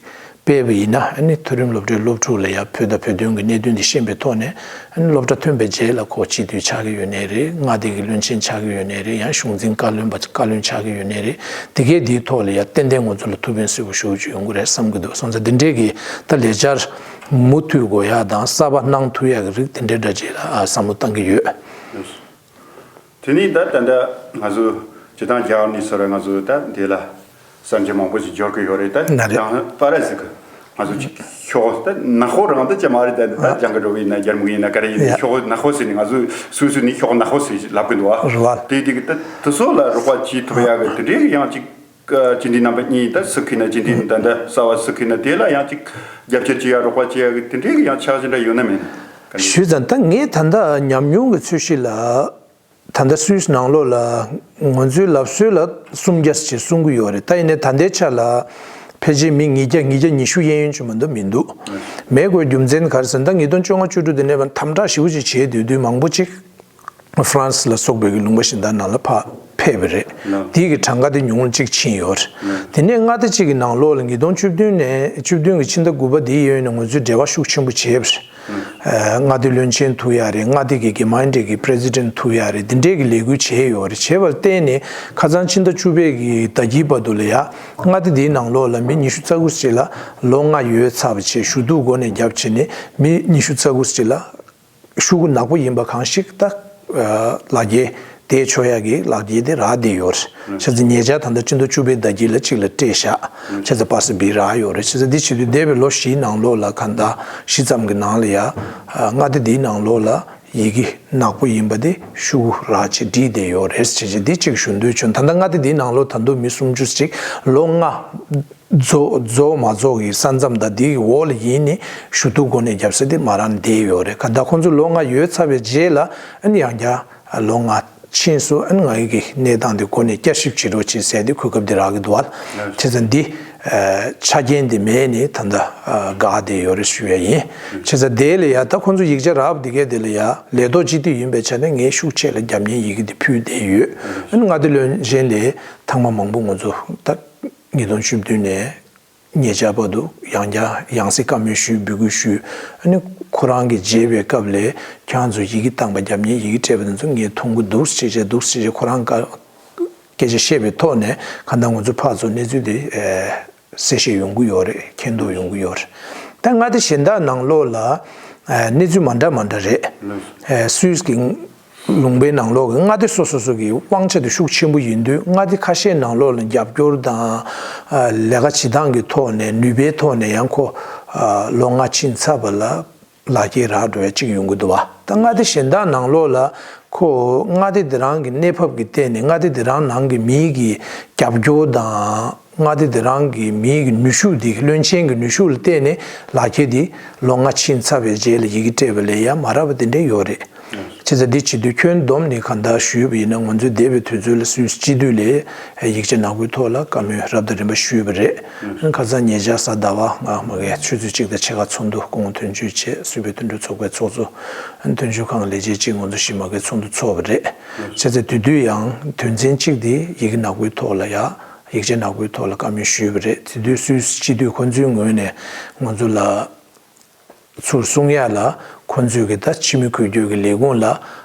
སྤེལ་བ་ཡིན་ན། ཨ་ནི་མཐོ་རིམ་སློབ་གྲྭའི་སློབ་ཕྲུག་ལ་ཡང་བོད་དང་བོད་དོན་གྱི་གནད་དོན་འདི་ཤེས་པའི་ཐོག་ནས། ཨ་ནི་སློབ་གྲྭ་ཐོན་པའི་རྗེས་ལ་ཁོ་སྤྱི་འཐུས་ཆགས་ཀྱི་ཡོད་ནའི་རེད། མངའ་སྡེ་གི་བློན་ཆེན་ཆགས་ཀྱི་ཡོད་ནའི་རེད། ཡང་གཞུང་འཛིན་བཀའ་བློན་པ་བཀའ་བློན་ཆགས་ཀྱི་ཡོད་ནའི་རེད། དེ་གས་འདིའི་ཐོག་ལ་ཡང་ཏན་ཏན་ང་ཚོ་ལ་ཐུགས་ཕན་གསོས་པོ་ཞེ་པོ་ཅིག་ཡོང་གི་རེད་བསམ་གྱི་འདུག་སོང་ཙང་འདི་འདྲས་ཀྱི་ད་ལས་འཆར་མུ་མཐུད་དགོས་ཡ་དང་གསར་པ་གནང་ཐུབ་ཡ་གི་རིགས་དེ་འདྲའི་འདྲ་ཅིག་ལ་ཨ་བསམ་བློ་བཏང་གི་ཡོད། དེ་ནས་ད་ད་ལྟ་ང་ཚོ་སྤྱི་བཏང་རྒྱ་གར་ནས་ཟེར་བ་ང་ཚོ་ད་འདི་ལ་གསར་འགྱུར་མང་པོ་ཞིག་འབྱོར་གི་ཡོད་རེད། ད་ན་རེད། དང་པ་ར་ཟིག་ང་ཚོ་ཅིག་ཤོག་ད་ནག་པོ་རང་ད་ཅི་མ་རེད། ད་ད་ཨ་ལྗང་གི་འགྲོ་བ་ཡིན་ན་རྒྱ་མི་ཡིན་ན་ག་རེ་ཡིན་ན་ཡ། ཤོག་ནག་པོ་ཟེར་ནས་ང་ཚོ་སུ་སུ་ནས་ཤོག་ནག་པོ་ཟེར་ལབ་གི་འདུག་ཨ། རེད་བ། དེ་དེ་གི་ད་དེ་ཚོ་ལ་རོགས་པ་བྱེད་ཐུབ་ཡ་གི་དེ་འདྲའི་ཡང་ཅིག་སྤྱི་འཐུས་རྣམ་པ་གཉིས་ད་སུ་ཁེ་ན་སྤྱི་འཐུས་ད་ད་གསར་བ་སུ་ཁེ་ན་དེ་ལ་ཡང་ཅིག་རྒྱབ་སྐྱོར་བྱེད་ཡ་རོགས་པ་བྱེད་ཡ་གི་དེ་འདྲའི་གི་ཡང་ཆགས་ཅི་འདྲ་ཡོད་ན་མེད་ན། ག་འདྲ། ཞུས་ཙང་ད་ངས་ད་ལྟ་ཉམས་མྱོང་གི་ཚོད་གཞི་ལ། ད་ལྟ་སུད་སི་ནང་ལོགས་ལ་ང་ཚོའི་ལབ་སྲོལ་ལ་སུམ་བརྒྱ་ཞེས་གསུང་གི་ཡོད་རེད། ད་ཡིན་ནའི་ད་ལྟའི་ཆ་ལ་ཕལ་ཆེར་མི་ཉིས་བརྒྱ་ཉིས་བརྒྱ་ཉི་ཤུ་གཡས་གཡོན་ཅིག་མ་གཏོགས་མི་འདུག་མེད་དགོས་རྒྱུ་མཚན་ག་རེ་ཟེར་ན། ད་ཉིས་སྟོང་བཅོ་ལྔ་བཅུ་དྲུག་དེ་ནས་དམ་དྲག་ཞེ་པོ་ཅིག་བྱས་དུས་དུས་མང་པོ་ཅིག་ཧྥ་རན་སི་ལ་སོགས་པའི་གི་ལུང་པ་གཞན་དག་ནང་ལ་ཕར་ཕེབས་པ་རེད། དེའི་གི་གྲངས་ཀ་དེ་ཉུང་ལ་གཅིག་ཕྱིན་ཡོད་རེད། དེ་ནས་མངའ་སྡེ་གཅིག་གི་ནང་ལོགས་ལ་ཉིས་སྟོང་བཅུ་བདུན་ནས་བཅུ་བདུན་གི་ཕྱི་ཟླ་དགུ་པ་དེའི་གཡས་གཡོན་ནས་ང་ཚོས་འབྲེལ་བ་ཤུགས་ཆེན་པོ་བྱས་པ་རེད། མངའ་སྡེ་བློན་ཆེན་ཐུག་ཡ་རེད། མངའ་སྡེ་གི་གི་མན་ཌེ་གི་པི་རེ་སི་ཌེན་ཊི་ཐུག་ཡ་རེད། འདི་འདྲའི་གི་ལས་འགུལ་བྱས་ཡོད་རེད། བྱས་པར་བརྟེན་ནས་ཁ་སང་ཕྱི་ཟླ་བཅུ་པའི་གི་ཟླ་དཀྱིལ་བར་དུ་ལ་ཡ་མངའ་སྡེ་འདིའི་ནང་ལོགས་ལ་མི་ཉི་ཤུ་རྩ་དགུ་ཅིག་ལ་ལོ་ལྔ་ཡོལ་ཚར་བ་བྱས། ཞུ་གཏུག་སྒོ་ནས་བརྒྱབ་བྱས་ནས་མི་ཉི་ཤུ་རྩ་དགུ་ཅིག་ལ་ཤོག་གུ་ནག་པོ་ཡིན་པ་གང་ཞིག་ད་ལག་འཁྱེར་དེ་ཆོག་ཡ་གི་ལག་འཁྱེར་དེ་རག་བསྡད་ཡོད་རེད། བྱས་ཙང་ཉེ་ཆར་ད་ལྟ་ཕྱི་ཟླ་བཅུ་པའི་ཟླ་དཀྱིལ་ལ་གཅིག་ལ་སྤྲད་བཞག་བྱས་ཙང་པ་སི་བི་རག་ཡོད་རེད། བྱས་ཙང་འདི་བྱེད་དུས་འདས་པའི་ལོ་བཞིའི་ནང་ལོགས་ལ་གང་ལྟར་བཞི་ཙམ་གྱི་ནང་ལ་ཡ་མངའ་སྡེ་འདིའི་ནང་ལོགས་ལ་ཡི་གེ་ནག་པོ་ཡིན་པ་དེ་ཤོག་གུ་རག་བྱས་བྲིས་བསྡད་ཡོད་རེད། བྱས་ཙང་འདི་གཅིག་ཞུ་འདོད་བྱུང་། ད་ལྟ་མངའ་སྡེ་འདིའི་ནང་ལོགས་ད་དུང་མི་སུམ་ཅུ་ཅིག་ལོ་ལྔ་རྫོགས་རྫོགས་མ་རྫོགས་ཀྱི་ས་མཚམས་དང་འདི་གི་འོག་ལ་ཡིན་ནི་ཞུ་གཏུག་སྒོ་ནས་བརྒྱབ་ས་དེ་མ་རང་བསྡད་ཡོད་རེད། ག་ད་ཁོང་ཚོ་ལོ་ལྔ་ཡོལ་ཚར་བའི་རྗེས་ལ་ཨ་ནི་ཡང་བསྐྱར་ལོ་ལྔ་ཕྱིན་སོང་། ཨ་ནི་ང་ཡི་གི་གནས་སྟངས་དེ་སྒོ་ནས་བསྐྱར་ཞིབ་བྱེད་རོགས་བྱེད་ཟེར་ཏེ་གོ་སྐབས་དེ་རག་གི་འདུག་བ། བྱས་ཙང་འདི་ཆ་རྐྱེན་དེ་མེད་ནི་ད་ལྟ་འགག་བསྡད་ཡོད་རེད་ཞུ་ཡ་ཡིན། བྱས་ཙང་དེ་ལ་ཡ་ད་ཁོང་ཚོ་ཡིག་ཆ་རག་པ་དེ་གས་དེ་ལ་ཡ་ལས་ཐོག་སྤྱི་འཐུས་ཡིན་པའི་ཆ་ནས་ངས་ཤུགས་ཆེ་ལ་རྒྱབ་གཉེར་ཡི་གེ་དེ་ཕུལ་བསྡད་ཡོད། ཨ་ནི་མངའ་སྡེ་བློན་ཆེན་ལས་ཐེངས་མ་མང་པོ་ང་ཚོ་ད། ཉིས་སྟོང་བཅུ་བདུན་ནས་ཉེ་ཆར་བར་དུ་ཡང་བསྐྱར་ཡང་སེ་བཀའ་མོལ་ཞུས། འབོད་སྐུལ་ཞུས། ཨ་ནི་ཁོ་རང་གིས་མཇལ་བའི་སྐབས་ལ་ཁྱེད་རང་ཚོ་ཡི་གེ་བཏང་པ་རྒྱབ་གཉེར་ཡི་གེ་སྤྲད་པ་དེ་ཚོ་ངས་མཐོང་གི་འདུག་ཅེས་བྱས་འདུག་ཅེས་བྱས་ཁོ་རང་སྐད་ཆ་བཤད་པའི་ཐོག་ནས་གང་ལྟར་ང་ཚོ་ཕར་ཚུར་གནས་ཚུལ་དེ་གསལ་བཤད་ཡོང་གི་ཡོད་རེད། མཁྱེན་རྟོགས་ཡོང་གི་ཡོད་རེད། ད་མངའ་སྡེ་གཞན་དག་ནང་ལོགས་ལ་གནས་ཚུལ་མ་འདྲ་མ་འདྲ་རེད། སུད་སི་གི་ལུང་པའི་ནང་ལོགས་ཀྱི་མངའ་སྡེ་སོ་སོ་སོ་གི་དབང་ཆ་དེ་ཤུགས་ཆེན་པོ་ཡིན་དུས་མངའ་སྡེ་ཁ་ཤས་ནང་ལོགས་ལ་རྒྱབ་སྐྱོར་དང་ལས་ཀ་བྱེད་སྟངས་ཀྱི་ཐོག་ནས་ནུས་པའི་ཐོག་ནས་ཡང་ཁོ་ལོ་ལྔ་ཕྱིན་ཚར་བ་ལ་ལག་འཁྱེར་རག་འགྲོ་ཡ་གཅིག་ཡོང་གི་འདུག་བ། ད་མངའ་སྡེ་གཞན་དག་ནང་ལོགས་ལ་ཁོ་མངའ་སྡེ་དེ་རང་གི་གནས་བབ་ཀྱི་སྟེང་ནས་མངའ་སྡེ་དེ་རང་ནང་གི་མིའི་གི་རྒྱབ་སྐྱོར་དང་། མངའ་སྡེ་དེ་རང་གི་མིའི་གི་ནུས་ཤུགས་དེ་བློན་ཆེན་གྱི་ནུས་ཤུགས་ལ་བརྟེན་ནས་ལག་འཁྱེར་དེ་ལོ་ལྔ་ཕྱིན་ཚར་བའི་རྗེས་ལ་ཡི་གེ་སྤྲད་པ་ལས་ཡ་མ་རག་པ་དེ་འདྲས་ཡོད་རེད། བྱས་ཙང་འདི་བྱེད་དུས་ཁྱོན་བསྡོམས་ནས་གང་ལྟར་ཞུས་པ་ཡིན་ན་ང་ཚོས་འདས་པའི་དུས་ཚོད་ལ་སུད་སི་སྤྱི་འཐུས་ལ་ཡིག་ཆ་ནག་པོའི་ཐོག་ལ་བཀའ་མོལ་རབ་དང་རིམ་པ་ཞུས་པ་རེད། ཁ་སང་ཉེ་ཆར་གཟའ་ཟླ་བ་ང་མ་གི་ཆུ་ཚོད་གཅིག་དང་ཕྱེད་ཀ་ཚོགས་འདུ་སྐུ་ངོ་དོན་གཅོད་བྱས། སུད་བོད་མཐུན་གྲོས་ཚོགས་པའི་ཚོགས་གཙོ་དོན་གཅོད་ཁང་ལས་བྱེད་གཅིག་ང་ཚོ་གཞི་མ་གི་ཚོགས་འདུ་ཚོགས་པ་རེད། བྱས་ཙང་དེ་དུས་ཡང་དོན་ཚན་གཅིག་དེ་ཡི་གེ་ནག་པོའི་ཐོག་ལ་ཡ། ཡིག་ཆ་ནག་པོའི་ཐོག་ལ་བཀའ་མོལ་ཞུས་པ་རེད། དེ་དུས་སུད་སི་སྤྱི་འཐུས་ཁོ་ཚོའི་ངོས་ནས་ང་ཚོ་ལ་ཚུར་གསུང་ཡ་ལ་ཁོ་ཚོས་ཀྱི་ད་ཕྱི་མི་འགུལ་སྐྱོད་ཀྱི་ལས་ཁུངས་ལ་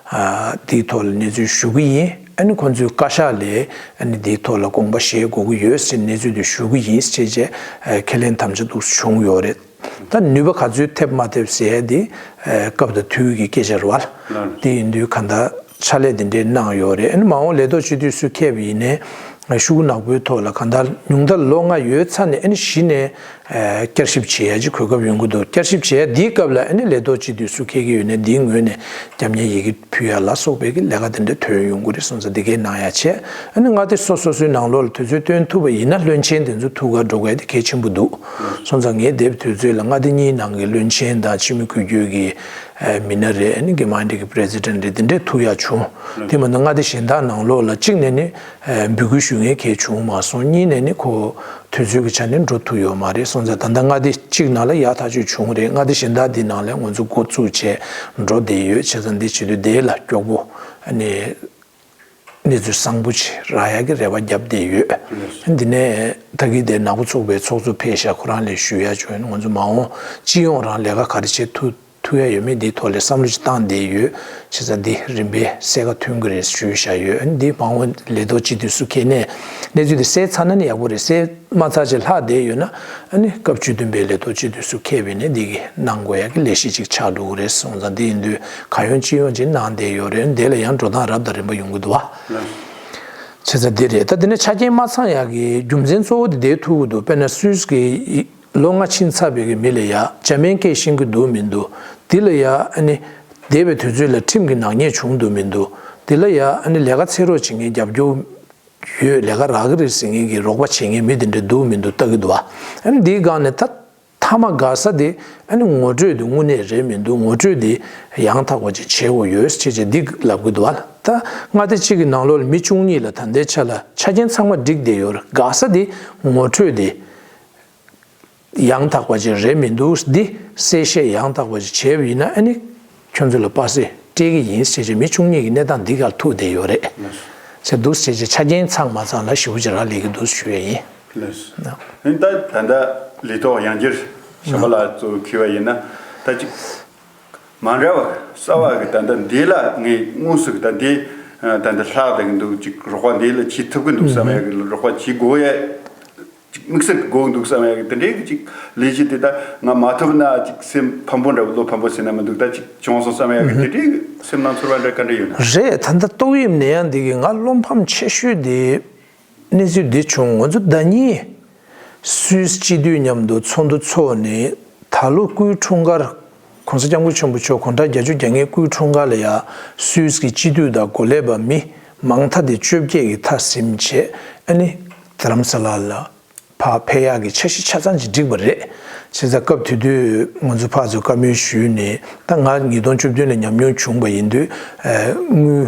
ཨ་དེའི་ཐོག་ལ་གནས་ཚུལ་ཞུ་གི་ཡིན། ཨ་ནི་ཁོང་ཚོའི་བཀའ་ཤག་ལས་ཨ་ནི་འདིའི་ཐོག་ལ་དགོངས་པ་བཞེས་དགོས་ཀྱི་ཡོད་ཟེར་གནས་ཚུལ་དེ་ཞུ་གི་ཡིན་ཟེར་བྱས་ཁས་ལེན་དམ་བཅའ་འདུག་བྱུང་ཡོད་རེད། ད་ནུས་པ་ག་ཚོད་ཐེབས་མ་ཐེབས་ཟེར་ཡ་དེ་སྐབས་དང་དུས་ཀྱི་སྐད་ཆ་རེད་བ། དེ་ཡིན་དུས་གང་ལྟར་ཕྱག་ལས་དེ་འདྲས་གནང་ཡོད་རེད། ཨ་ནི་མ་འོངས་ལས་ཐོག་སྤྱི་འཐུས་སུ་འཁེལ་བ་ཡིན་ནའི་ཤུགས་ནག་པོའི་ཐོག་ལ་གང་ལྟར་ཉུང་མཐར་ལོ་ལྔ་ཡོལ་ཚར་ནས་ཨ་ནི་གཞི་ནས་བསྐྱར་ཞིབ་བྱེད་ཡ་ཅིག་གོ་སྐབས་ཡོང་གི་འདུག་བསྐྱར་ཞིབ་བྱེད་ཡ་འདིའི་སྐབས་ལ་ཨ་ནི་ལས་ཐོག་སྤྱི་འཐུས་སུ་འཁེལ་གྱི་ཡོད་ནའི་འདིའི་ངོས་ནས་རྒྱབ་གཉེར་ཡི་གེ་ཕུལ་ཡ་ལ་སོགས་པའི་གི་ལས་ཀ་དེ་འདྲ་ཐོན་ཡོང་གི་རེད། སོང་ཙང་འདི་གའི་གནང་ཡ་བྱས། ཨ་ནི་མངའ་སྡེ་སོ་སོ་སོའི་ནང་ལོགས་ལ་དུས་ཚོད་བཏོན་ཐུབ་པ་ཡིན་ན་བློན་ཆེན་དེ་ཚོ་ཐུགས་ཁར་འགྲོ་དགོས་དེ་གལ་ཆེན་པོ་འདུག་སོང་ཙང་ངས་འདས་པའི་དུས་ཚོད་ལ་མངའ་སྡེ་གཉིས་ནང་གི་བློན་ཆེན་དང་ཕྱི་མི་འགུལ་སྐྱོད་ཀྱི་མི་སྣ་རེད། ཨ་ནི་གི་མང་འདི་གི་པི་རེ་སི་ཌེན་ཊི་རེད། དེ་འདྲས་ཐུག་ཡ་བྱུང་། དེ་མ་གཏོགས་མངའ་སྡེ་གཞན་དག་ནང་ལོགས་ལ་གཅིག་ནས་ནི་འབོད་སྐུལ་ཞུ་མཁན་གལ་བྱུང་མ་སོང་། གཉིས་ནས་ནི་ཁོ་དུས་ཚོད་ཀྱི་ཆ་ནས་འགྲོ་ཐུབ་ཡོད་མ་རེད། སོང་ཙང་ད་ལྟ་མངའ་སྡེ་གཅིག་ནང་ལ་ཡག་ཐག་ཆོད་བྱུང་རེད། མངའ་སྡེ་གཞན་དག་འདི་ནང་ལ་ང་ཚོ་འགོ་བཙུགས་བྱས་འགྲོ་བསྡད་ཡོད། བྱས་ཙང་འདི་བྱེད་དུས་དེ་ལ་མགྱོགས་པོ་ཨ་ནི་གནས་ཚུལ་བཟང་པོ་ཅིག་རག་ཡག་གི་རེ་བ་བརྒྱབ་བསྡད་ཡོད། འདི་ནས་ད་གིན་དེ་ནག་པོ་ཚོགས་པའི་ཚོགས་གཙོ་ཕེབས་ཤག་ཁོ་རང་ལ་ཞུ་ཡ་བྱུང་། ང་ཚོ་མ་འོངས་སྤྱི་ཡོངས་རང་ལས་ཀ་ག་རེ་བྱེད་ཐུབ་ཐུབ་ཡ་ཡོད་མེད་འདིའི་ཐོག་ལ་བསམ་བློ་ཅིག་བཏང་བསྡད་ཡོད། བྱས་ཙང་འདི་རིམ་པས་གསལ་ཁ་ཐོན་གྱི་རེད་ཞུས་བཞག་ཡོད། འདི་མ་འོངས་ལས་ཐོག་སྤྱི་འཐུས་སུ་འཁེལ་ནས་གནས་ཚུལ་འདི་གསལ་ཚར་ན་ནི་ཡག་པོ་རེད། གསལ་མ་ཚར་ཅིག་ལྷག་བསྡད་ཡོད་ན་ཨ་ནི་སྐབས་བཅུ་བདུན་པའི་ལས་ཐོག་སྤྱི་འཐུས་སུ་འཁེལ་བས་ནི་འདི་གི་གནང་དགོས་ཡ་གི་ལས་གཞི་ཅིག་ཆགས་འགྲོ་གི་རེད། སོང་ཙང་འདི་ཡིན་དུས་གང་ཡོང་ཅི་ཡོང་ཅིག་གནང་བསྡད་ཡོད་རེད། འདི་ལ་ཡང་འགྲོ་སྟངས་རབ་དང་རིམ་པ་ཡོང་གི་འདུག་བ། བྱས་ཙང་འདི་རེད། ད་འདི་ནས་ཆ་རྐྱེན་མ་ཚང་ཡག་གི་རྒྱུ་མཚན་གཙོ་བོ་དེ་འདིར་ཐུག་གི་འདུག་དཔེར་ན་སུད་སི་གི་ལོ་ལྔ་ཕྱིན་ཚར་བའི་གི་མི་ལ་ཡ་འཇར་མན་སྐད་ཤེས་ཀྱི་འདུག་མི་འདུག་འདི་ལ་ཡ་ཨ་ནི་འདས་པའི་དུས་ཚོད་ལ་ཁྲིམས་ཀྱི་ནག་ཉེས་བྱུང་འདུག་མི་འདུག་འདི་ལ་ཡ་ཨ་ནི་ལས་ཀ་འཚོལ་རོགས་བྱེད་མཁན་རྒྱབ་སྐྱོར་ཡོད། ལས་ཀ་རག་གི་རེད་ཟེར་མཁན་གྱི་རོགས་པ་བྱེད་མཁན་མི་དེ་འདྲ་འདུག་མི་འདུག་ལྟ་གི་འདུག་བ། ཨ་ནི་འདིའི་སྒང་ནས་ད་མཐའ་མ་དགའ་ས་དེ་ཨ་ནི་ངོ་སྤྲོད་དེ་དངོས་གནས་རེད་མི་འདུག་ངོ་སྤྲོད་དེ་ཡང་དག་པ་ཅིག་བྱེད་དགོས་ཡོད་ཅེས་བྱས་འདི་ལབ་གི་འདུག་བ། ད་མངའ་སྡེ་གཅིག་གི་ནང་ལོགས་ལ་མི་བཅུ་གཉིས་ལ་ད་ལྟའི་ཆ་ལ་ཆ་རྐྱེན་ཚང་མ་འགྲིག་བསྡད་ཡོད་རེད། དགའ་ས་དེ་ངོ་སྤྲོད་དེ་ཡང་དག་པ་ཅིག་རེད་མི་འདུག་འདི་གསལ་བཤད་ཡང་དག་པ་ཅིག་བྱས་པ་ཡིན་ན་ཨ་ནི་ཁྱོད་ཚོ་ལ་པ་སེ་སྤྲད་གི་ཡིན་ཞེས་བྱས་མི་བཅུ་གཉིས་ཀྱི་གནས་སྟངས་འདི་གར་ཐུག་བསྡད་ཡོད་རེད། ཟེར་འདུག་ཟེར་བྱས་ཆ་རྐྱེན་ཚང་མ་ཚང་ལ་ཞེ་པོ་ཅིག་རག་ལས་ཀྱི་འདུག་ཞུ་ཡས་ཡིན། ལགས་སོ། ན། ཨ་ནི་ད་ད་ལྟ་ལས་ཐོག་ཡང་བསྐྱར་བྱམས་པ་ལགས་གཙོ་བོ་འཁྱེར་བ་ཡིན་ན་ད་ཅིག་མ་འདྲ་བ་གསར་བ་གི་ད་ལྟ་འདི་ལ་ངས་དངོས་སུ་གི་ད་འདི་ད་ལྟ་ལྷག་བསྡད་གི་འདུག་ཅིག་རོགས་པ་འདི་ལ་བྱེད་ཐུབ་གི་འདུག་བསམ་ཡ་གི་རོགས་པ་བྱེད་དགོས་ཡ། ཅིག་དམིགས་བསལ་གི་དགོས་འདུག་བསམ་ཡ་གི་དེ་འདྲའི་གི་ཅིག་ལས་གཞི་དེ་ད་ང་མ་ཐུབ་ན་ཅིག་སེམས་ཕམ་པོ་འདྲ་བོ་བློ་ཕམ་པོ་ཟེར་ན་མི་འདུག་ད་ཅིག་བྱུང་སོང་བསམ་ཡ་གི་དེ་འདྲའི་གི་སེམས་ནང་ཚོར་བ་འདྲ་ག་འདྲ་ཡོད་ན། རེད། ད་ལྟ་ཏོག་དབྱིབས་ནད་ཡམས་འདི་གི་ང་བློ་ཕམ་ཆེ་ཤོས་དེ་གནས་ཚུལ་འདི་བྱུང་། ང་ཚོ་ཟླ་ཉིན་སུད་སི་སྤྱི་འཐུས་མཉམ་དུ་ཚོགས་འདུ་ཚོགས་ནས་ད་ལོ་སྐུའི་འཁྲུངས་སྐར་༸གོང་ས་༸སྐྱབས་མགོན་ཆེན་པོ་མཆོག་དགུང་གྲངས་བརྒྱད་ཅུ་གྱ་ལྔའི་སྐུའི་འཁྲུངས་སྐར་ལ་ཡ་སུད་སི་གི་སྤྱི་འཐུས་དང་འགོ་ལས་པ་མི་མང་མཐའ་དེ་བཅོ་བརྒྱད་ཀྱི་མཐའ་ཟིན་བྱས་ཨ་ནི་རྡ་རམ་ས་ལ་ལ་ཕར་ཕེབས་ཡག་གི་འཆར་གཞི་ཆ་ཚང་ཅིག་བསྒྲིགས་པ་རེད། བྱས་ཙང་སྐབས་དེ་དུས་ང་ཚོ་ཕར་ཚུར་བཀའ་མོལ་ཞུས་ནས་ད་ང་ཉིས་སྟོང་བཅུ་བདུན་ལ་ཉམས་མྱོང་བྱུང་བ་ཡིན་དུས་དངུལ་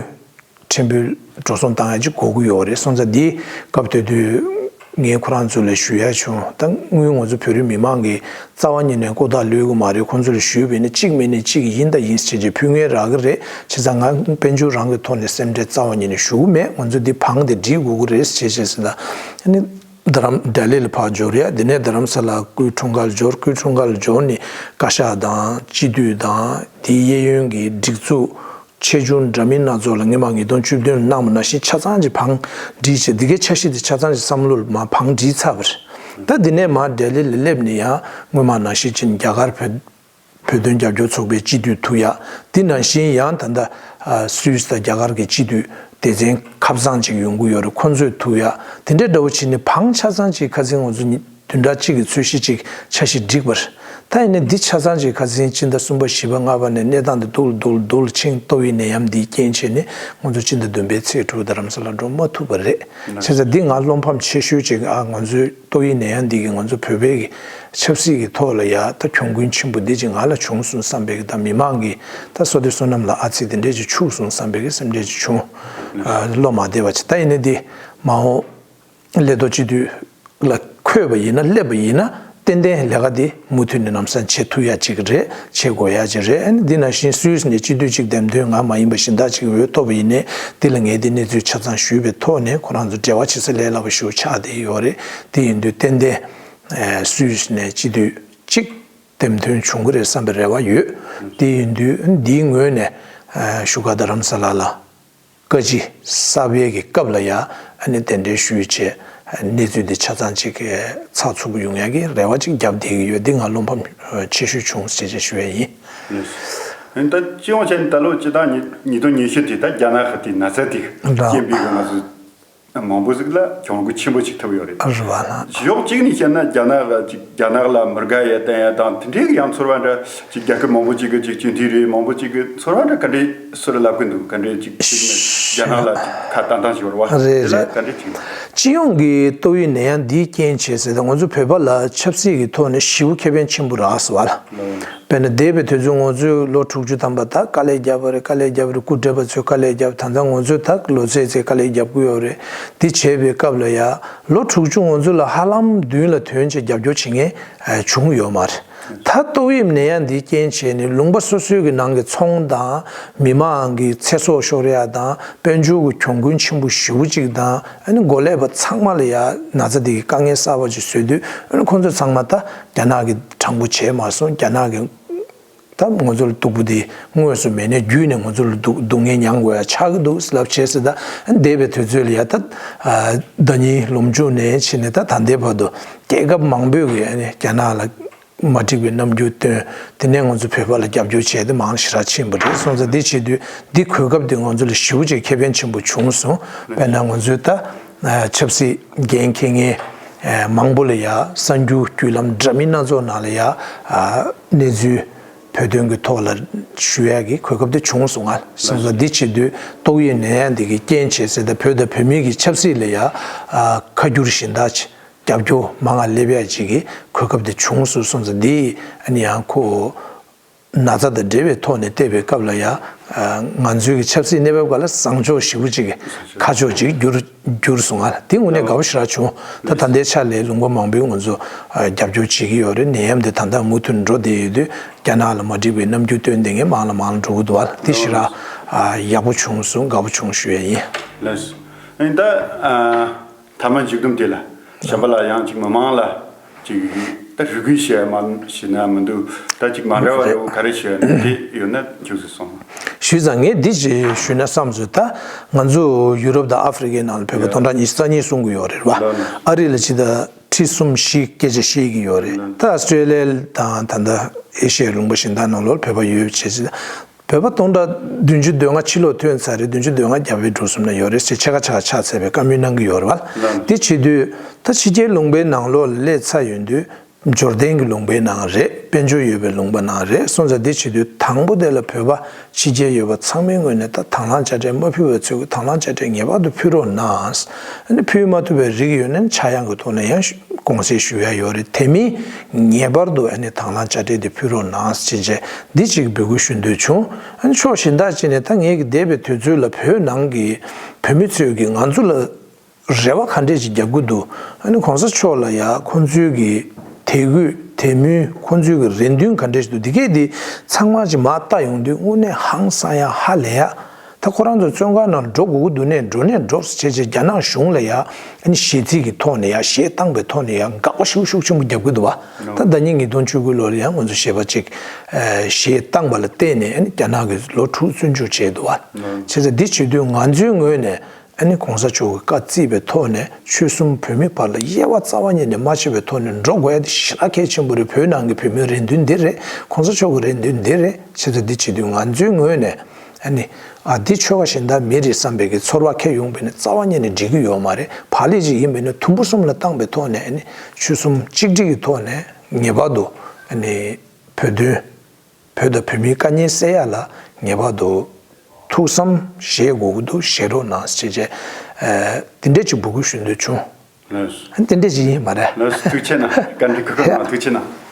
ཕྲན་བུ་འགྲོ་སོང་བཏང་ཡ་ཅིག་དགོས་ཀྱི་ཡོད་རེད། སོང་ཙང་འདི་སྐབས་དེ་དུས་ངས་ཁོ་རང་ཚོ་ལ་ཞུ་ཡ་བྱུང་། ད་དངུལ་ང་ཚོ་བོད་རིགས་མི་མང་གི་རྩ་བ་ཉིད་ནས་ཀོ་ཐག་ལོས་ཀྱི་མ་རེད། ཁོང་ཚོ་ལ་ཞུས་པ་ཡིན་ན་གཅིག་མིན་ནས་གཅིག་ཡིན་དང་ཡིན་ཟེར་བྱས་ཕུལ་མཁན་རག་གི་རེད། བྱས་ཙང་ང་དཔལ་འབྱོར་རང་གི་ཐོག་ནས་སེམས་ཁྲལ་རྩ་བ་ཉིད་ནས་ཞུ་གི་མེད། ང་ཚོ་འདི་བང་དེ་སྒྲིག་དགོས་ཀྱི་རེད་ཟེར་བྱས་ཟེར་ན་ཨ་ནི་རྡ་རམ་ལྡི་ལི་ལ་ཕར་འབྱོར་ཡ། དེ་ནས་རྡ་རམ་ས་ལ་སྐུའི་འཁྲུངས་སྐར་ལ་འབྱོར། སྐུའི་འཁྲུངས་སྐར་ལ་འབྱོར་ནས་བཀའ་ཤག་དང་སྤྱི་འཐུས་དང་དེའི་གཡས་གཡོན་གྱི་སྒྲིག་འཛུགས་ཆེ་ཆུང་འདྲ་མིན་སྣ་ཚོགས་ལ་ངས་མར་ཉིས་སྟོང་བཅུ་བདུན་ལ་གནང་བ་ནང་བཞིན་ཆ་ཚང་ཅིག་བང་སྒྲིག་བྱས། འདི་གའི་འཆར་གཞི་དེ་ཆ་ཚང་ཅིག་བསམ་བློ་ལ་མར་བང་སྒྲིག་ཚར་བ་རེད། ད་འདི་ནས་མར་ལྡི་ལི་ལ་སླེབས་ནས་ཡང་སྔོན་མ་ནང་བཞིན་ཅིག་རྒྱ་གར་བོད་བོད་དོན་རྒྱབ་སྐྱོར་ཚོགས་པའི་སྤྱི་འཐུས་ཐུག་ཡ། འདི་ནང་བཞིན་ཡང་ད་ལྟ་སུད་སི་དང་རྒྱ་གར་གྱི་སྤྱི་འཐུས་སྡེ་ཚན་ཁ་བཟང་ཅིག་ཡོང་གི་ཡོད་རེད། ཁོང་ཚོས་ཐུག་ཡ། དེ་འདྲའི་འདྲ་བོ་བྱས་ནས་བང་ཆ་ཚང་ཅིག་ཁ་སང་ང་ཚོ་ཉི་བདུན་ཕྲག་གཅིག་གི་ཚོས་གཞི་ཅིག་འཆར་གཞི་བསྒྲིགས་པ་རེད། ད་ཡིན་ནའི་འདི་ཆ་ཚང་ཅིག་ཁ་སང་སྤྱི་ཟླ་གསུམ་པ་བཞི་པ་ལྔ་པ་ནས་གནས་སྟངས་འདི་སྡུག་ལ་སྡུག་ལ་སྡུག་ལ་ཕྱིན། ཏོག་དབྱིབས་ནད་ཡམས་འདིའི་རྐྱེན་བྱས་ནས་ང་ཚོ་སྤྱི་ཟླ་བདུན་པའི་ཚེས་དྲུག་རྡ་རམ་ས་ལ་འགྲོ་མ་ཐུབ་པ་རེད། བྱས་ཙང་འདི་ང་བློ་ཕམ་ཆེ་ཤོས་ཅིག་ཨ་ང་ཚོའི་ཏོག་དབྱིབས་ནད་ཡམས་འདི་གིས་ང་ཚོ་བོད་པའི་གི་ཆབ་སྲིད་ཀྱི་ཐོག་ལ་ཡ་ད་གྱོང་གུན་ཆེན་པོ་འདི་ཅིག་ང་ལ་བྱུང་སོང་བསམ་པའི་གི་ད་མི་མང་གི་ད་བསོད་བདེ་བསོད་ནམས་ལ་ཨ་ཙི་དེ་འདྲས་ཅིག་འཆུག་སོང་བསམ་པའི་གི་སེམས་ཁྲལ་ཅིག་བྱུང་། ཨ་བློ་མ་བདེ་བ་ཅིག་ད་ཡིན་ནའི་འདི་མ་འོངས་ལས་ཐོག་སྤྱི་འཐུས་ལ་འཁོད་པ་ཡིན་ན་སླེབས་པ་ཡིན་ན་ཏན་ཏན་ལས་ཀ་འདི་མུ་མཐུད་ནས་ལམ་སང་བྱེད་ཐུབ་ཡ་ཅིག་རེད། བྱེད་དགོས་ཡ་ཅིག་རེད། ཨ་ནི་འདི་ནང་བཞིན་སུད་སི་ནས་སྤྱི་འཐུས་ཅིག་འདེམས་ཐོན་ང་མ་ཡིན་པ་གཞན་དག་ཅིག་འོས་ཐོབ་པ་ཡིན་ནའི་འདི་ལ་ངས་འདི་གནས་ཚུལ་ཆ་ཚང་ཞུས་པའི་ཐོག་ནས་ཁོ་རང་ཚོ་འབྲེལ་བ་བྱེད་ས་ལས་སླ་པོ་ཞེ་པོ་ཆགས་བསྡད་ཡོད་རེད། དེ་ཡིན་དུས་ཏན་ཏན་སུད་སི་ནས་སྤྱི་འཐུས་གཅིག་འདེམས་ཐོན་བྱུང་གི་རེད་བསམ་པའི་རེ་བ་ཡོད། དེ་ཡིན་དུས་འདིའི་ངོས་ནས་བཞུགས་སྒར་རྡ་རམ་ས་ལ་ལ་ བཀའ་སྤྱི་གསར་པའི་གི་སྐབས་ལ་ཡང་ཨ་ནི་གདན་འདྲེན་ཞུས་བྱས་གནས་ཚུལ་འདི་ཆ་ཚང་ཅིག་ཚགས་ཚུད་པོ་ཡོང་ཡག་གི་རེ་བ་ཅིག་བརྒྱབ་བསྡད་ཀྱི་ཡོད། འདི་ང་བློ་ཕམ་ཆེ་ཤོས་བྱུང་ཟེར་བྱས་ཞུ་ཡ་ཡིན། ད་སྤྱི་ཡོངས་བྱས་ནས་ད་ལོ་སྤྱི་ཟླ་ཉིས་ཉིས་སྟོང་ཉི་ཤུ་དེ་ད་རྒྱ་ནག་གི་དེ་ན་ཚ་དེ་རྐྱེན་པས་ང་ཚོ་མང་པོ་ཟིག་ལ་གྱོང་གུན་ཆེན་པོ་ཞིག་ཐེབས་ཡོད་རེད། རེད་བ་ལ། ཕྱོགས་གཅིག་ནས་བཤད་ན་རྒྱ་ནག་ལ་ཅིག་རྒྱ་ནག་ལ་མི་དགའ་ཡ་བསྟན་ཡ་དང་དེ་འདྲའི་ཡང་ཚོར་བ་འདྲ་ཅིག་རྒྱལ་ཁབ་མང་པོ་ཅིག་གི་ཅིག་སྤྱི་འཐུས་རེད། མང་པོ་ཅིག་གི་ཚོར་བ་འདྲ་ག་འདྲའི་སུ་ལ་ལབ་གི་འདུག་ག་འདྲའི་ཅིག་ཅིག་ནས་རྒྱ་ནག་ལ་ཅིག་ཁ་བཏང་བཏང་ཞིག་ཡོད་རེད་བ། རེད་དེ་ལ་རེད། ག་འདྲའི་ཅིག་སྤྱི་ཡོངས་ཀྱི་ཏོག་དབྱིབས་ནད་ཡམས་འདིའི་རྐྱེན་བྱས་ཟེར་ད་ང་ཚོ་བོད་པ་ལ་ཆབ་སྲིད་ཀྱི་ཐོག་ནས་ཞེ་པོ་ཁེ་ཕན་ཆེན་པོ་རག་ཟེར་བ་ལ། དཔེར་ན་འདས་པའི་དུས་ཚོད་ང་ཚོས་ལོ་དྲུག་ཅུ་ཐམ་པ་ད་དཀའ་ལས་བརྒྱབ་པ་རེད། དཀའ་ལས་བརྒྱབ་པ་རེད། སྐུ་བགྲེས་པ་ཚོས་དཀའ་ལས་བརྒྱབ། ད་ལྟ་ང་ཚོས་ད་ལོ་ཚད་ཚད་དཀའ་ལས་བརྒྱབ་ཀྱི་ཡོད་རེད། འདི་བྱས་པའི་སྐབས་ལ་ཡ་ལོ་དྲུག་ཅུ་ང་ཚོ་ལ་ཧ་ལམ་མདུན་ལ་དོན་ཆེ་རྒྱབ་སྐྱོར་བྱེད་མཁན་བྱུང་ཡོད་མ་རེད། ད་ཏོག་དབྱིབས་ནད་ཡམས་འདིའི་རྐྱེན་བྱས་ནས་ལུང་པ་སོ་སོའི་གི་ནང་གི་ཚོང་དང་མི་མང་གི་ཚེ་སྲོག་ཤོར་ཡ་དང་དཔལ་འབྱོར་གྱི་གྱོང་གུན་ཆེན་པོ་ཞེ་པོ་ཅིག་དང་ཨ་ནི་འགོ་ལས་པ་ཚང་མ་ལ་ཡ་ན་ཚ་འདི་གི་དཀའ་ངལ་གསར་པ་ཅིག་བཟོས་དུས་ཨ་ནི་ཁོང་ཚོ་ཚང་མ་ད་རྒྱ་ནག་གི་དྲང་པོ་བྱས་མ་སོང་། རྒྱ་ནག་གི་ད་ང་ཚོ་ལ་སྡུག་པོ་དེ་དངོས་སུ་མེད་ནས་བརྒྱུད་ནས་ང་ཚོ་ལ་སྡུག་སྡུག་བསྔལ་མྱང་དགོས་ཡ་ཆགས་ཀྱི་འདུག་ལབ་བྱས་ཟེར། ད་འདས་པའི་དུས་ཚོད་ལ་ཡ་ད་ཟླ་ཉིན་ལོ་མཇུག་ནས་ཕྱིན་ནས་ད་ད་ལྟའི་བར་དུ་རྒྱལ་ཁབ་མང་པོས་གི་ཨ་ནི་རྒྱ་ནག་ལ་མ་འགྲིག་པའི་རྣམ་འགྱུར་སྟོན། དེ་ནས་ང་ཚོ་བོད་པ་ལ་རྒྱབ་སྐྱོར་བྱས་ཏེ་མང་ཞེ་དྲག་ཕྱིན་པ་རེད། སོང་ཙང་འདི་བྱེད་དུས་འདི་གོ་སྐབས་འདི་ང་ཚོ་ལ་ཞེ་པོ་ཅིག་ཁེ་ཕན་ཆེན་པོ་བྱུང་སོང་། དཔེར་ན་ང་ཚོའི་ད་ཆབ་སྲིད་འགན་འཁྱེར་མཁན་མང་པོ་ལ་ཡ་གསར་འགྱུར་བརྒྱུད་ལམ་འདྲ་མིན་སྣ་ཚོགས་ནང་ལ་ཡ་གནས་ཚུལ་བོད་དོན་གྱི་ཐོག་ལ་ཞུ་ཡག་གི་གོ་སྐབས་དེ་བྱུང་སོང་ང་། སོང་ཙང་འདི་བྱེད་དུས་ཏོག་དབྱིབས་ནད་ཡམས་འདི་གི་རྐྱེན་བྱས་ཟེར་ད་བོད་དང་བོད་མི་གི་ཆབ་སྲིད་ལ་ཡ་ཁ་བསྒྱུར་གཞན་དག་ཅིག་རྒྱབ་སྐྱོར་མང་ང་སླེབས་ཡ་ཅིག་གི་གོ་སྐབས་དེ་བྱུང་སོང་། སོང་ཙང་འདི་ཨ་ནི་ཡང་ཁོ་ན་ཚ་དང་འབྲེལ་བའི་ཐོག་ནས་བལྟས་པའི་སྐབས་ལ་ཡ་ང་ཚོའི་གི་ཆབ་སྲིད་གནས་བབ་སྒང་ལ་བཟང་ཕྱོགས་ཞེ་པོ་ཅིག་གི་ཁ་ཕྱོགས་ཅིག་གྱུར་གྱུར་སོང་ང་། དེ་དངོས་གནས་དགའ་པོ་ཞེ་དྲག་བྱུང་། ད་ད་ལྟའི་ཆ་ལས་ལུང་པ་མང་པོས་ང་ཚོ་རྒྱབ་སྐྱོར་བྱེད་ཀྱི་ཡོད་རེད། ནད་ཡམས་དེ་ད་ལྟ་མུ་མཐུད་འགྲོ་བསྡད་ཡོད་དུས་རྒྱ་ནག་ལ་མ་འགྲིག་པའི་རྣམ་འགྱུར་སྟོན་བསྡད་མཁན་མང་ལ་མང་ལ་འགྲོ་གི་འདུག་བ། དེ་ཞེ་དྲག་ཡག་པོ་བྱུང་སོང་། དགའ་པོ་བྱུང་ཞུ་ཡ་ཡིན། ལགས་སོ། ཨ་ནི་ད་ཨ་ཐ་མ་མཇུག་སྡོམ་དེ་ལ་གཞན་པ་ལ་ཡང་ཅིག་མི་མང་ལ་ཅིག་ད་རེ་སྐུལ་བྱས་མ་བྱས་ན་མི་འདུག་ད་ཅིག་མ་འདྲ་བ་ཡོད་ག་རེ་བྱས་ན་དེ་ཡོད་ན་མཇུག་སུ་སོང་། ཞུས་ཙང་ངས་འདི་ཅིག་ཞུས་ན་བསམ་སོང་། ད་ང་ཚོ་ཡུ་རོབ་དང་ཨ་ཧྥེ་རི་ཁའི་ནང་ལ་བོད་པ་སྟོང་ཕྲག་ཉི་ཤུ་རྩ་གཉིས་གསུང་གི་ཡོད་རེད་བ། ཨ་རི་ལ་ཅིག་ད་ཁྲི་གསུམ་བཞི་སྐད་ཆ་བཤད་ཀྱི་ཡོད་རེད། ད་ཨ་སི་ཀྲེ་ལི་ཡ་དང་ད་ལྟ་ཨེ་ཤི་ཡའི་ལུང་པ་གཞན་དག་ནང་ལོགས་བོད་པ་ཡོད་བྱས་ཅིག་ད། བོད་པ་སྟོང་ཕྲག་བདུན་ཅུ་དོན་ལྔ་ཕྱི་ལོགས་ཐོན་ཚར་རེད། བདུན་ཅུ་དོན་ལྔ་རྒྱ་བལ་འབྲུག་གསུམ་ན་ཡོད་རེད་ཟེར་ཕྱེད་ཀ་ཕྱེད་ཀ་ཆགས་ཚར་བའི་བཀའ་མོལ་གནང་གི་ཡོད་རེད་བ། དེ་བྱེད་དུས་ད་ཕྱི་རྒྱལ་ལུང་པའི་ནང་ལོགས་ལ་སླེབས་ཚར་ཡོང་དུས་འབྱོར་ལྡན་གྱི་ལུང་པའི་ནང་རེད། དཔལ་འབྱོར་ཡོད་པའི་ལུང་པ་ནང་རེད། སོང་ཙང་དེ་བྱེད་དུས་དང་པོ་དེ་ལ་བོད་པ་ཕྱི་རྒྱལ་ཡོད་པ་ཚང་མའི་ངོས་ནས་ད་དང་བླངས་དཔྱ་ཁྲལ་མ་ཕུལ་བ་ཚོས་དང་བླངས་དཔྱ་ཁྲལ་ངེས་པར་དུ་ཕུལ་རོགས་གནང་། ཨ་ནི་ཕུལ་མ་ཐུབ་པའི་རིགས་ཡོད་ན་ཆག་ཡང་གི་ཐོག་ནས་ཡང་དགོངས་སེལ་ཞུ་ཡ་ཡོད་རེད། དེ་མིན་ངེས་པར་དུ་ཨ་ནི་དང་བླངས་དཔྱ་ཁྲལ་དེ་ཕུལ་རོགས་གནང་ཟེར་བྱས་འདི་གཅིག་འབོད་སྐུལ་ཞུ་འདོད་བྱུང་། ཨ་ནི་ཕྱོགས་གཞན་དག་ཅིག་ནས་ད་ངེད་ཀྱི་འདས་པའི་དུས་ཚོད་ལ་བོད་ནང་གི་བོད་མི་ཚོས་ཀྱི་ང་ཚོ་ལ་རེ་བ་ག་འདྲས་ཅིག་རྒྱབ་ཀྱི་འདུག་ཨ་ནི་གོང་ས་མཆོག་ལ་ཡ་ཁོང་ཚོའི་གི་དད་གུས་དད་མོས་ཁོང་ཚོའི་གི་རེ་འདུན་ག་འདྲས་ཅིག་འདུག་འདི་གས་འདི་ཚང་མ་ཅིག་མར་བལྟ་ཡོང་དུས་དངོས་གནས་ཧང་སང་ཡ་ཧ་ལས་ཡ། ད་ཁོ་རང་ཚོ་བཙོན་ཁང་ནང་འགྲོ་དགོས་ཀྱི་འདུག་ནས་འགྲོ་ནས་འགྲོ་ཟེར་བྱས་རྒྱ་ནག་གཞུང་ལ་ཡ་ཨ་ནི་ཞེ་ཚིག་གི་ཐོག་ནས་ཡ་ཞེ་བཏང་པའི་ཐོག་ནས་ཡ་དགག་པ་ཤུགས་ཤུགས་ཆེན་པོ་རྒྱབ་ཀྱི་འདུག་བ། ད་ཟླ་ཉིན་ཉིས་སྟོང་བཅུ་དགུ་ལོར་ཡང་ང་ཚོ་ཞེ་པོ་ཅིག་ཞེ་བཏང་པ་ལ་བརྟེན་ནས་ཨ་ནི་རྒྱ་ནག་གིས་ལོ་དྲུག་བཙོན་འཇུག་བྱས་འདུག་བ། བྱས་ཙང་འདི་བྱེད་དུས་ང་ཚོའི་ངོས་ནས་ཨ་ནི་གོང་ས་མཆོག་གི་བཀའ་བརྩིས་པའི་ཐོག་ནས་ཆོལ་གསུམ་བོད་མི་བར་ལ་དབྱེ་བ་རྩ་བ་ཉིད་ནས་མ་ཕྱེ་བའི་ཐོག་ནས་འགྲོ་དགོས་ཡ་དེ་ཞེ་དྲག་གལ་ཆེན་པོ་རེད། བོད་ནང་གི་བོད་མིའི་རེ་འདུན་འདི་རེད། གོང་ས་མཆོག་གི་རེ་འདུན་འདི་རེད། བྱས་ཙང་འདི་བྱེད་དུས་ང་ཚོའི་ངོས་ནས། ཨ་ནི། ཨ་འདི་ཆོལ་ཁ་གཞན་དག་མི་རེད་བསམ་པའི་གི་ཚོར་བ་འཁྱེར་ཡོང་བས་ནི་རྩ་བ་ཉིད་ནས་འགྲིག་གི་ཡོད་མ་རེད། བག་ལེབ་ཅིག་ཡིན་པས་ནི་དུམ་བུ་གསུམ་ལ་བཏང་པའི་ཐོག་ནས་ཨ་ནི་ཆོལ་གསུམ་གཅིག་སྒྲིལ་གྱི་ཐོག་ནས་ངེས་པར་དུ་ཨ་ནི་བོད་དོན། བོད་དང་བོད་མིའི་དཀའ་ངལ་སེལ་ཡ་ལ་ངེས་པར་དུ་ཐུགས་བསམ་བཞེས་དགོས་ཀྱི་འདུག་བཞེས་རོགས་གནང་ཞེས་བྱས། ཨ་དེ་འདྲས་ཅིག་འབོད་སྐུལ་ཞུ་འདོད་བྱུང་། ལགས་སོ། ཨ་དེ་འདྲས་ཅིག་ཡིན་མ་རེད། ལགས་སོ། ཐུགས་རྗེ་གནང་། བཀའ་འདྲི་གོ་སྐབས་གནང་། ཐུགས་རྗེ་གནང་།